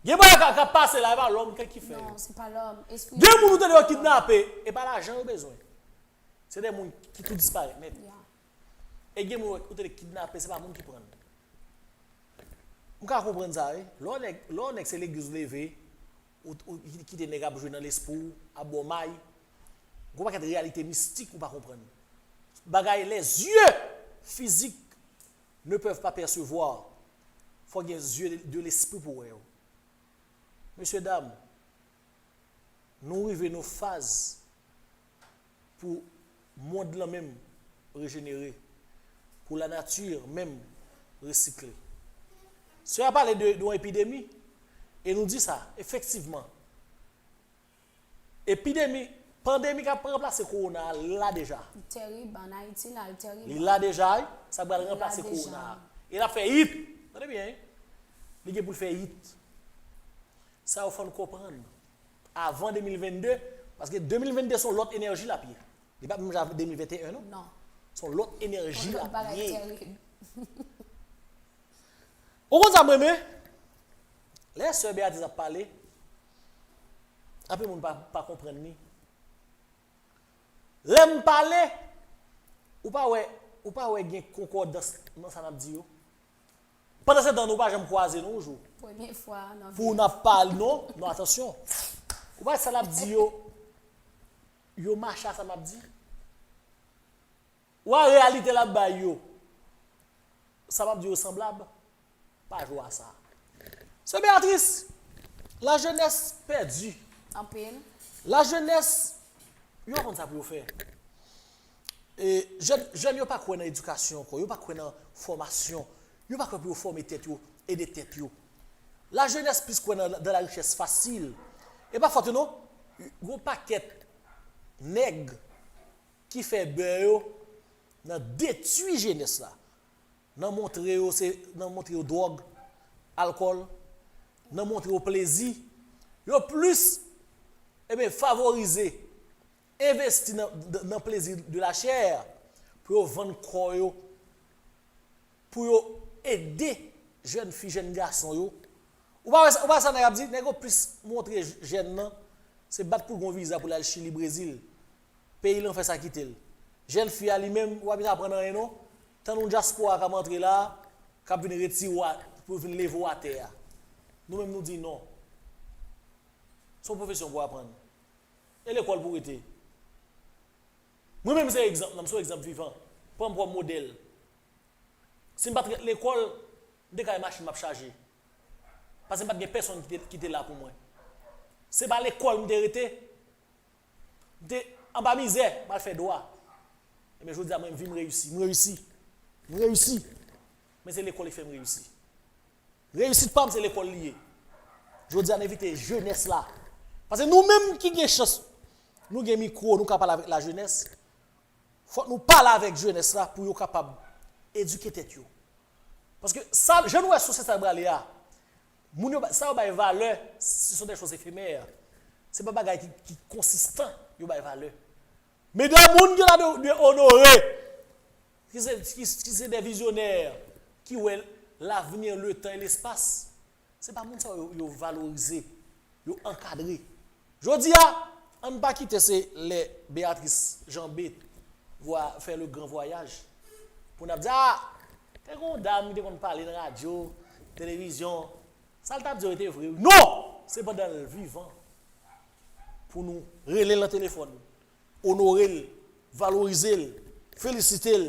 Gen bagay k ap, k ap pase la, e pa lòm ki fè yo. Non, se pa lòm. Espri. Gen moun ou tande yo kidnape, e pa lajan yo bezwen. Se de moun ki tou disparèt nèt. Yeah. E gen moun ou tande kidnape, se pa moun ki pran l. M ka konprann sa, wi. Lè w nèg, lè w nèg se legliz ou leve, ou, ou ki- kite nèg ap jwe nan lespri w, ap ba w may. Gon pakèt reyalite mistik ou pa konprann. Bagay les yeux physiques ne peuvent pas percevoir. Fò gen zye de, de lespri pou wè yo. Mesye dam, nou rive nan faz pou mond lan menm rejenere, pou lanati menm resikle. Sè a pale de, de yon epidemi, e nou di sa, efektivman. Epidemi, pandemi k ap ranplase kowona a la deja. Li terib, an Ayiti la, li terib. Li la deja, wi. Sa pral Li la ranplase deja. Kowona a. E l ap fè it. Tande byen, wi. Li gen pou l fè it. Sa yo fò n konprann. Avan de mil vennde, paske de mil vennde se yon lòt enèji l ap ye. Li pa menm jan de mil venteyen, non. Non. Se yon lòt enèji l Lòt ap bagay ye. Terib. Ou konn sa m renmen? Lè sè Beatrice ap pale, anpil moun pa, pa konprann li. Lè m pale, ou pa wè, ou pa wè gen konkòdans nan sa n ap di yo. Pandan se tan, nou pa janm kwaze, non, yon jou. Premye fwa nan Pou n ap pale, non, non, atansyon. Ou pa wè sa n ap di yo, yo mache a sa n ap di. Ou a reyalite l ap bay yo. Sa m ap di yo sanblab. Pa jwe a sa. Sè Beatrice, la jeunesse perdue. Anpil. La jeunesse, yo pa konn sa pou yo fè. E, jèn, jèn yo pa kwè nan edikasyon ankò, yo pa kwè nan fòmasyon, yo pa kwè pou yo fòme tèt yo, ede tèt yo. La jeunesse plis kwè nan, dans la richesse facile. E pa fòt yo non, gon pakèt nèg ki fè bè yo nan detwi jenès la, nan montre yo se, nan montre yo dwòg, alkòl, nan montre yo plezi. Yo plis, ebyen, favorize, envesti nan, nan plezi de la chair pou yo vann kò yo, pou yo ede jèn fi, jèn gason yo. Ou pa wè sa, ou pa wè sa nèg ap di? Nèg yo plis montre jèn nan, se bat pou l gon viza pou l al Chili, Brezil. Peyi l an fè sa kite l. Jèn fi a li menm, ou pa bezwen aprann anyen non. Tann yon dyaspora k ap antre la, k ap vin retire w a, pou vin leve w atè a. Nou menm nou di non. Se yon pwofesyon pou aprann. E lekòl pou rete. Mwen menm se egzanp, nan m se yon egzanp vivan. Pran m kòm modèl. Si m pa t ret lekòl, m te ka gen machin m ap chaje. Paske m pa t gen pèsonn ki te, ki te la pou mwen. Se pa lekòl m te rete. M te anba mizè, m al fè dwa. Ebyen, jodi a, mwen, m vin reyisi. M reyisi. M reyisi. Men se lekòl ki fè m reyisi. Reyisit pa m, se lekòl li ye. Jodi a, n envite jenès la. Paske nou menm ki gen chans, nou gen mikwo, nou ka pale avèk lajenès. Fòk nou pale avèk jenès la pou yo kapab edike tèt yo. Paske sa, jan nou wè sosyete a prale a, moun yo, sa yo bay valè, ce sont des choses éphémères. Se pa bagay ki, ki konsistan, yo bay valè. Men de moun ki la de, de onore, ki se, ki, ki se de vizyonè, ki wè l'avenir, le temps et l'espace. Se pa moun sa yo, yo valorize, yo ankadre. Jodi a, ann pa kite se lè Béatrice Janbe vwa, fè le gran vwayaj pou n ap di, ah, te gen yon dam ki te konn pale nan radyo, televizyon, sa l t ap di yo te vre. Non! Se pandan l vivan pou nou rele l nan telefòn, onore l, valorize l, felisite l.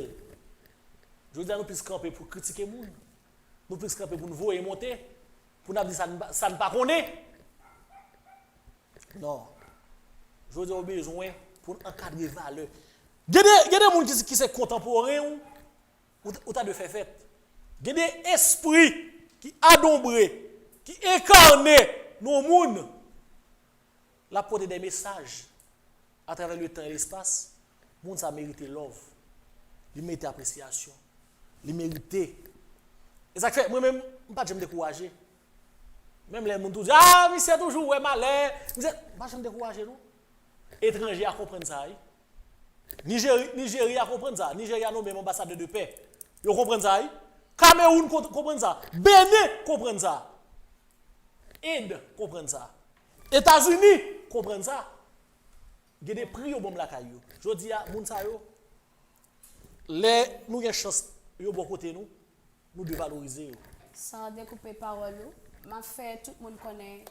Jodi a nou plis kanpe pou kritike moun. Nou plis kanpe pou n voye monte, pou n ap di sa n pa, sa n pa konnen. Non. Jodi a ou bezwen pou n ankadre valè. Gen de, gen de moun ki, ki se kontanporen w, ou, ou ta dwe fè fèt. Gen de espri ki adonbre, ki enkane nan moun. L ap pote de mesaj atravè le tan e lespas. Moun sa merite love. Li merite apresyasyon. Li merite. E sa k fè, mwen menm, m pa t janm dekouraje. Menm lè moun toujou di, ah, misye toujou wè malè. Misye, m pa janm dekouraje, non. Etranje a konprann sa, wi. Nijeri, Nijerya konprann sa. Nijerya nonmen m anbasadè de pè. Yo konprann sa, wi. Kamewoun kon-, konprann sa. Benin konprann sa. End konprann sa. Etazini konprann sa. Gen de pri yo ban m lakay yo. Jodi a, moun sa yo, lè nou gen chans yo bò kote nou, nou devalorize yo. San dekoupe pawòl ou, m ap fè tout moun konnen,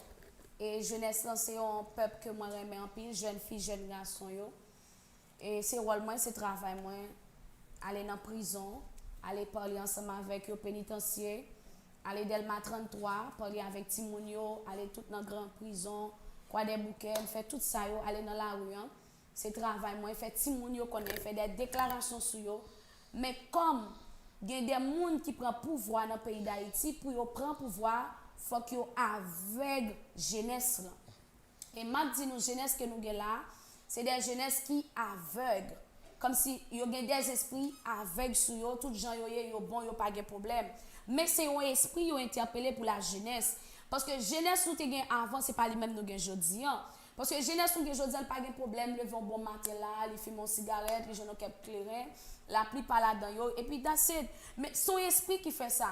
e jenès lan se yon pèp ke mwen renmen anpil, jèn fi, jèn gason yo. E se wòl mwen, se travay mwen. Ale nan prizon, ale pale ansanm avèk yo, penitansye, ale Dèlma tranntwa, pale avèk timoun yo, ale tout nan gran prizon, Kwadèboukè, m fè tout sa yo, ale nan lari an. Se travay mwen, fè timoun yo konnen, fè de deklarasyon sou yo. Men kòm gen de moun ki pran pouvwa nan peyi Dayiti, pou yo pran pouvwa, fòk yo avèg jenès lan. E m ap di nou, jenès ke nou gen la, se de jenès ki avèg. Kòmsi yo gen de espri avèg sou yo, tout jan yo ye, yo bon, yo pa gen pwoblèm. Men se yon espri yo entèpele pou lajenès. Paske jenès nou te gen avan, se pa li menm nou gen jodi an. Paske jenès nou gen jodi an, li pa gen pwoblèm, leve yon bon maten la, li fimen yon sigarèt, li jwenn yon kèk kleren, laplipa ladan yo, epi that's it. Men se yon espri ki fè sa.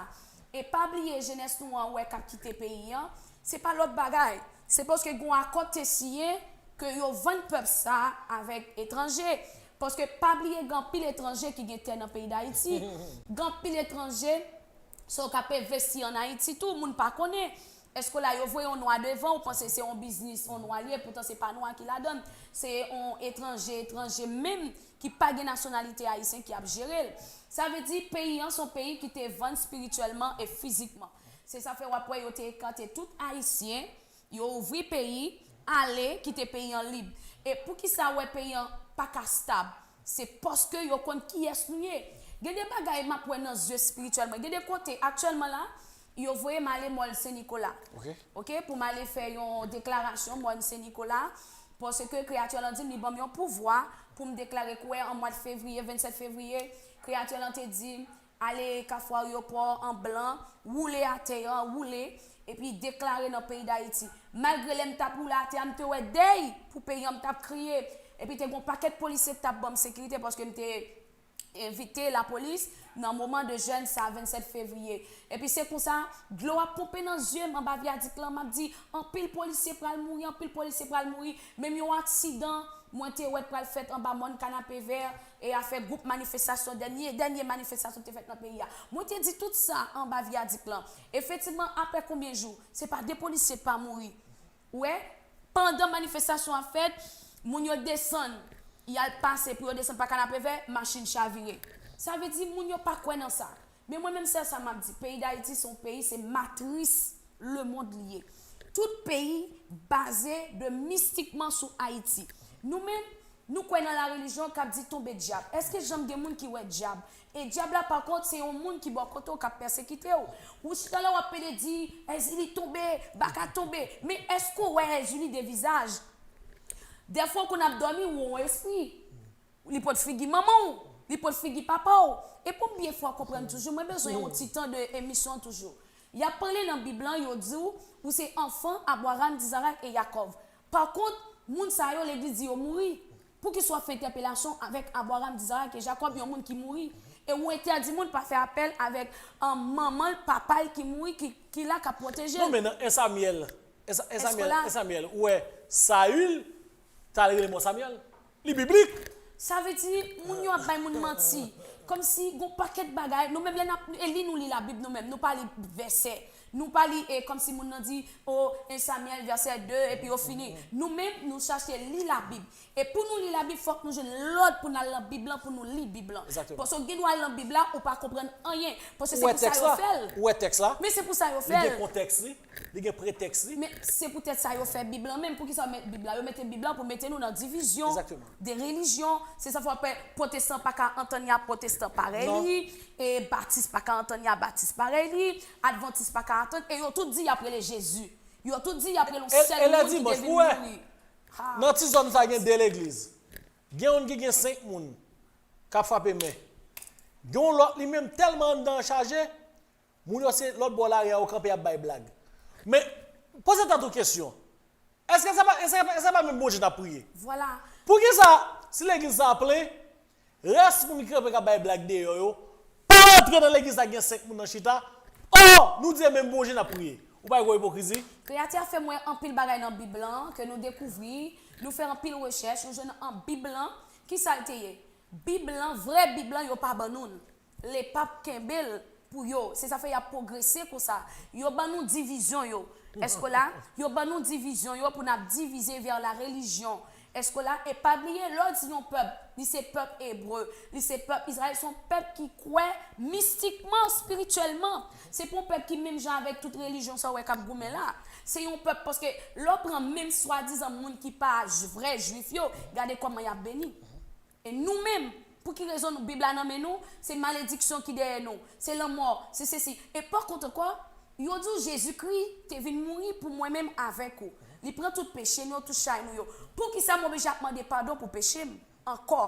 E pa bliye, jenès nou an, ou wè k ap kite peyi an, se pa lòt bagay. Se paske gen yon akò te siyen ke yo vann pèp sa avèk etranje. Paske pa bliye, gen anpil etranje ki gen tè nan peyi Dayiti. Gen anpil etranje, so k ap envesti ann Ayiti tou, moun pa konnen. Èske la yo voye yon nwa devan, ou panse se yon biznis, yon nwa l ye, poutan se pa nwa ki ladan l. Se yon etranje, etranje menm ki pa gen nasyonalite ayisyen ki ap jere l. Sa vle di peyi an se yon peyi ki te vann espirityèlman e fizikman. Se sa fè w ap wè yo te ekate tout ayisyen, yo ouvri peyi, ale, kite peyi an lib. E poukisa w wè peyi an pa ka stab? Se paske yo konn kiyès nou ye. Gen de bagay m ap wè nan zye espirityèl mwen. Gen de kote, aktyèlman la, yo voye m ale Mòl Sen Nikola. Ok. Ok, pou m ale fè yon deklarasyon Mòl Sen Nikola. Paske kreyati lan di m li ban m yon pouvwa pou m deklare kouwè an mwa fevriye, vennsèt fevriye. Kreyati lan te di m, ale Kafou Aryopò an blan, woule atè an, woule, epi deklare nan peyi Dayiti. Malgre lè m t ap woule atè a, m te wè dèy pou peyi an, m t ap kriye. Epi te gen yon pakèt polisye ki t ap ban m sekirite paske m te envite lapolis nan moman de jèn sa, vennsèt fevriye. Epi se konsa, dlo ap ponpe nan zye m anba vyadik lan, m ap di, anpil polisye pral mouri, anpil polisye pral mouri. Menm yon aksidan, mwen te wè t pral fèt anba mòn Kanapevè, e afè gwoup manifestasyon, dènye, dènye manifestasyon te fèt nan peyi a. Mwen te di tout sa anba vyadik lan. Efektivman, apre konbyen jou, se pa de polisye pa mouri. Ou wè, pandan manifestasyon ap fèt, moun yo desann, y al pase pou yo desann pa Kanapevè, machin chavire. Sa vle di moun yo pa kwè nan sa. Men mwen menm sèl sa m ap di, peyi Dayiti se yon peyi, se matris lemonn li ye. Tout peyi baze de mistikman sou Ayiti. Nou menm, nou kwè nan larelijyon k ap di tonbe dyab. Èske janm gen moun ki wè dyab? E dyab la, pa kont, se yon moun ki bò kote w k ap pèsekite w. Ou chita la, w ap pede di, Èzili tonbe, Baka tonbe. Men èske w wè Èzili de vizaj? Dèfwa w konn ap dòmi, ou wè yon espri. Li pot figi manman w, li pot figi papa w. E pou m byen fè w konprann toujou, mwen bezwen yon ti tan de emisyon toujou. Y ap pale nan Bib lan, yo di w, ou se anfan Abraram, Izarak e Yakòv. Pa kont, moun sa yo, legliz di yo mouri. Poukisa w ap fè entèpelasyon avèk Abraram, Izarak e Jakòb, yon moun ki mouri? E ou entèdi moun pa fè apèl avèk, an, manman l, papa l ki mouri, ki, ki la, k ap pwoteje l. Non, men nan en Samyèl, en Sa- en Samyèl, en Samyèl, ou wè Sayil t al rele mò Samyèl. Li biblik. Sa vle di, moun yo ap bay moun manti. Kòmsi gon pakèt bagay, nou menm lè n ap e li, nou li Labib nou menm, nou pa li vèsè. Nou pa li, e, kòmsi moun nan di, o, en Samyèl vèsè de, epi yo fini. Nou menm, nou chache li Labib. E pou nou li Labib, fòk nou jwenn lòd pou n al nan Bib lan, pou nou li Bib lan. Egzakteman. Paske w gen dwa al nan Bib la, ou pa konprann anyen. Paske se pou sa yo fè l. Ou wè tèks la? Men se pou sa yo fè l. Li gen kontèks li, li gen pretèks li. Men se poutèt sa yo fè Bib lan menm. Poukisa yo met Bib la? Yo mete Bib la pou mete nou nan divizyon, egzakteman, de relijyon. Se sa fè w ap wè pwotestan pa ka antann y a pwotestan parèy li, e batis pa ka antann y a batis parèy li, advantis pa ka antann, e yo tout di y ap rele Jezi. Yo tout di y ap rele yon sèl moun ki te vin mouri. Nan ti zòn sa gen de legliz. Gen youn ki gen senk moun k ap frape men. Gen yon lòt li menm tèlman anndan an chaje, moun yo se lòt bò lari a yo kanpe ap bay blag. Men, poze tèt ou kesyon. Èske se pa, èske, èske se pa menm Bondye n ap priye? Vwala. Poukisa, si legliz sa a plen, rès moun ki kanpe k ap bay blag deyò yo pa rantre nan legliz la, gen senk moun nan chita? Ò, nou di e menm Bondye n ap priye. Ou pa wè gon ipokrizi? Kreyati a fè m wè anpil bagay nan Bib lan ke nou dekouvri, nou fè anpil rechèch, nou jwenn an Bib lan, kisa l te ye? Bib lan, vrè Bib lan, yo pa ban nou l. Lepap kenbe l pou yo. Se sa fè y ap pwogrese konsa. Yo ban nou divizyon yo. Èske w la? Yo ban nou divizyon yo pou n ap divize vè la relijyon. Èske w la? E pa bliye, lè w di yon pèp, li se pèp ebre, li se pèp Izrayèl, se yon pèp ki kwè mistikman, espirityèlman. Se pa yon pèp ki menm jan avèk tout relijyon sa w wè k ap goumen la. Se yon pèp, paske lè w pran menm swadizan moun ki pa j- vrè jwif yo, gade kòman y ap beni. E nou menm, pou ki rezon nou, Bib la nan men nou, se malediksyon ki dèyè nou, se lanmò, se sesi. E pa kont ankò, yo di w Jezikri te vin mouri pou mwen menm avèk ou. Li pran tout peche nou yo, tout chay nou yo. Poukisa m oblije ap mande padon pou peche m ankò?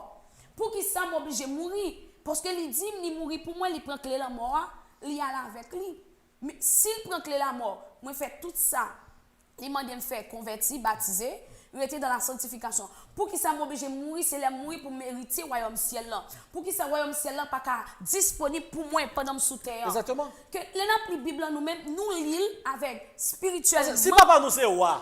Poukisa m oblije mouri? Paske li di m li mouri pou mwen, li pran kle lanmò a, li ale avèk li. Men si l pran kle lanmò, mwen fè tout sa li mande m fè, konvèti, batize, rete dans la sanctification. Poukisa m oblije mouri, se lè m mouri pou m erite wayòm syèl lan? Poukisa wayòm syèl lan pa ka disponib pou mwen pandan m sou tè an? Egzakteman. Ke lè n ap li Bib lan nou menm, nou li l avèk espirityèlman. Si papa nou se wa,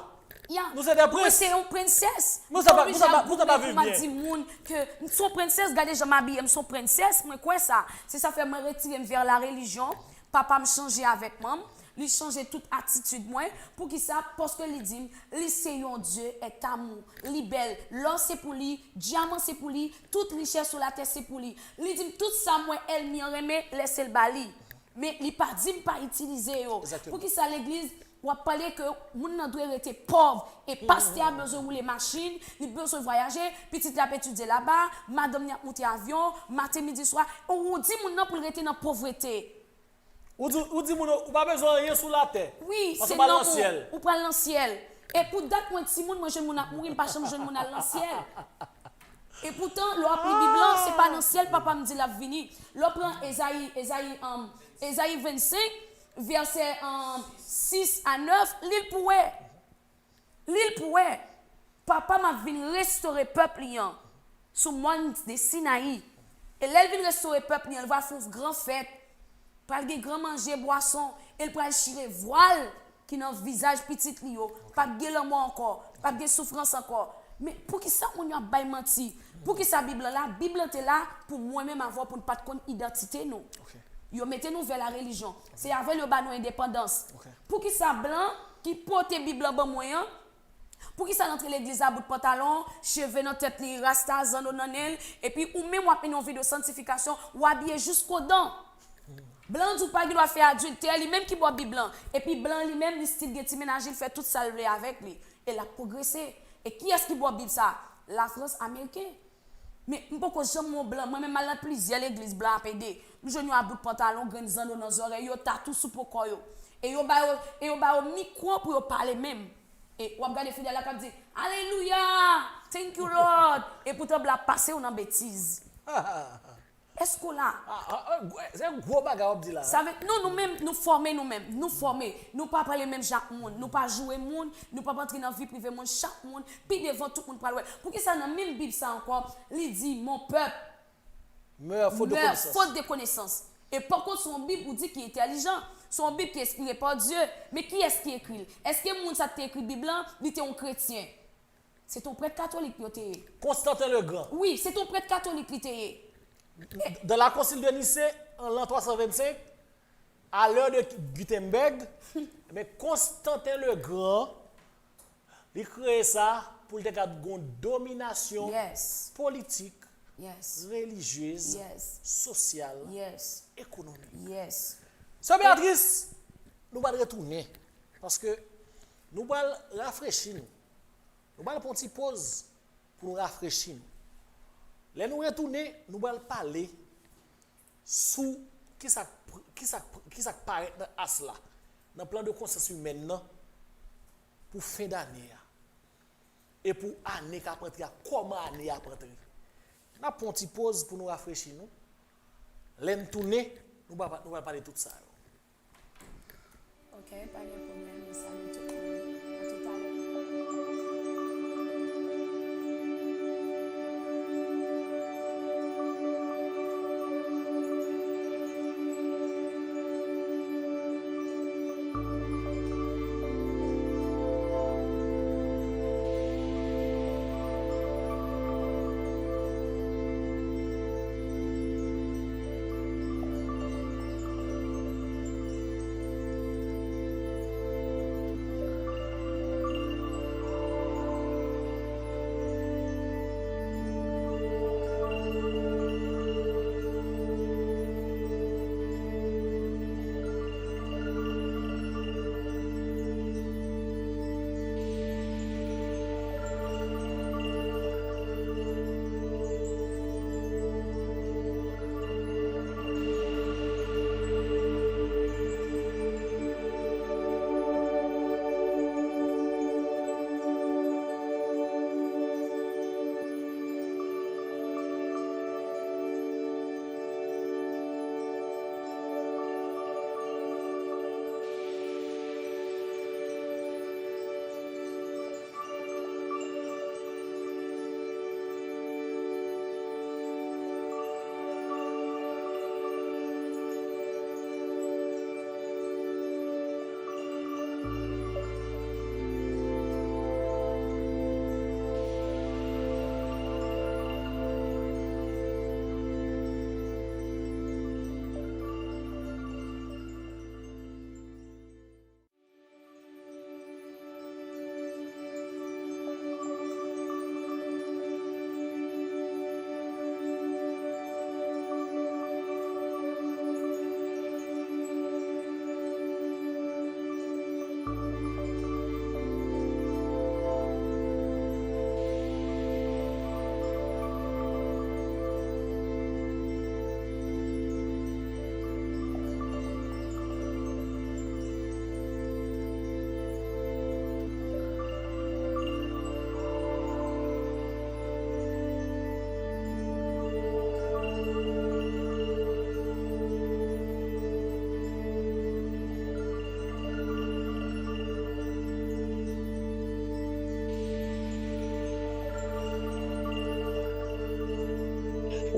ya, nou se de prens. Mwen se yon prensès. Mwen pa oblije ap goumen pou m ap di moun ke m se yon prensès, gade jan m abiye, m se yon prensès, mwen kwè sa. Se sa fè mwen retire m vè la relijyon. Papa m chanje avèk manman m, li chanje tout atitid mwen. Poukisa? Paske li di m, li se yon Dye èt amou, li bèl, lò se pou li, dyaman se pou li, tout richès sou latè se pou li. Li di m, tout sa m wè ènmi an renmen, lèse l ba li. Men li pa di m pa itilize yo. Egzakteman. Poukisa legliz, w ap pale ke moun nan dwe rete pòv, e pastè a bezwen woule machin, li bezwen vwayaje, pitit li ap etidye laba, madanm li ap moute avyon, maten, midi, swa, ou di moun nan pou l rete nan povrete. Ou di, ou di moun yo, ou pa bezwen anyen sou latè. Wi, paske se ou pral nan syèl. Ou pral nan syèl. E pou dat mwen timoun, mwen jwenn moun ap mouri, m pa janm jwenn moun al nan syèl. E poutan, lè w ap li Bib lan, se pa nan syèl papa m di l ap vini. Lè w pran Ezayi, Ezayi, um, Ezayi vennsenk, vèsè, um, sis a nèf, li l pou wè. Li l pou wè. Papa m ap vin restore pèp li an sou mòn de Sinayi. E lè l vin restore pèp li an, l va fè yon gran fèt. Pral gen gran manje, bwason, e l pral chire vwal ki nan vizaj pitit li yo. P ap gen lanmò ankò, p ap gen soufrans ankò. Men poukisa moun yo ap bay manti? Poukisa Bib lan la? Bib lan te la pou mwen menm avè w pou n pa t konn idantite nou. Ok. Yo mete nou vè la relijyon. Se avè l yo ba nou endepandans. Ok. Poukisa blan ki pote Bib lan ban mwen an, poukisa l antre legliz la bout pantalon, cheve nan tèt li, rasta, zanno nan nen l, epi ou menm w ap mennen yon vi de santifikasyon, w abiye jiskodan? Blan di w pa gen dwa fè adiltè, li menm ki ba w Bib lan. Epi blan li menm, li still gen ti mennaj li, l fè tout sa l vle avèk li. E l ap pwogrese. E kiyès ki ba w Bib sa? Lafrans, Ameriken. Men m poko janm wè yon blan, mwen menm m al nan plizyè legliz blan ap ede. M jwenn yo a bout pantalon, grenn zanno nan zòrèy yo, tatou sou po kò yo. E yo ba yo, e yo ba yo mikwo pou yo pale menm. E w ap gade fidèl la k ap di, alelouya! Thank you, Lord. Epoutan, blan ap pase w nan betiz. Èske w la? Ah, ah, ah, se yon gwo bagay w ap di la. Sa vle, non, nou menm, nou fòme nou menm. Nou fòme. Nou pa pale menm jan ak moun. Nou pa joure moun. Nou pa antre nan vi prive moun. Chak moun, pi devan, tout moun pral wè. Poukisa nan menm Bib sa ankò, li di, mon peuple meurt faute de connaissance. Meurt faute de connaissance. E pòkont, se yon Bib ou di ki entèlijan. Se yon Bib ki enspire pa Dye. Men kiyès ki ekri l? Èske moun sa k te ekri Bib lan, li te yon kretyen? Se te yon prèt katolik yo te ye. Constantin le Grand. Wi, se te yon prèt katolik li te ye. Dans la Concile de Nicée, an lan twa san vennsenk, à l'heure de Gutenberg, men Constantin le Grand, li kreye sa pou l te ka gen yon dominasyon Yes. politik, Yes. relijyez, Yes. sosyal, Yes. ekonomik. Yes. Sè Beatrice, nou pral retounen, paske nou pral rafrechi nou. Nou pral pran yon ti poz pou nou rafrechi nou. Lè nou retounen, nou pral pale sou kisa k pr-, kisa k pr-, kisa k parèt nan as la, nan plan de konsyans imèn nan, pou fen dane a. E pou ane k ap antre a, kòman ane a ap antre. N ap pran yon ti poz pou nou rafrechi nou. Lè n tounen, nou pral, nou pral pale tout sa yo. Ok, pa gen pwoblèm, nou salye tout moun. A toutalè.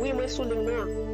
Wi, mwen sou liy nan.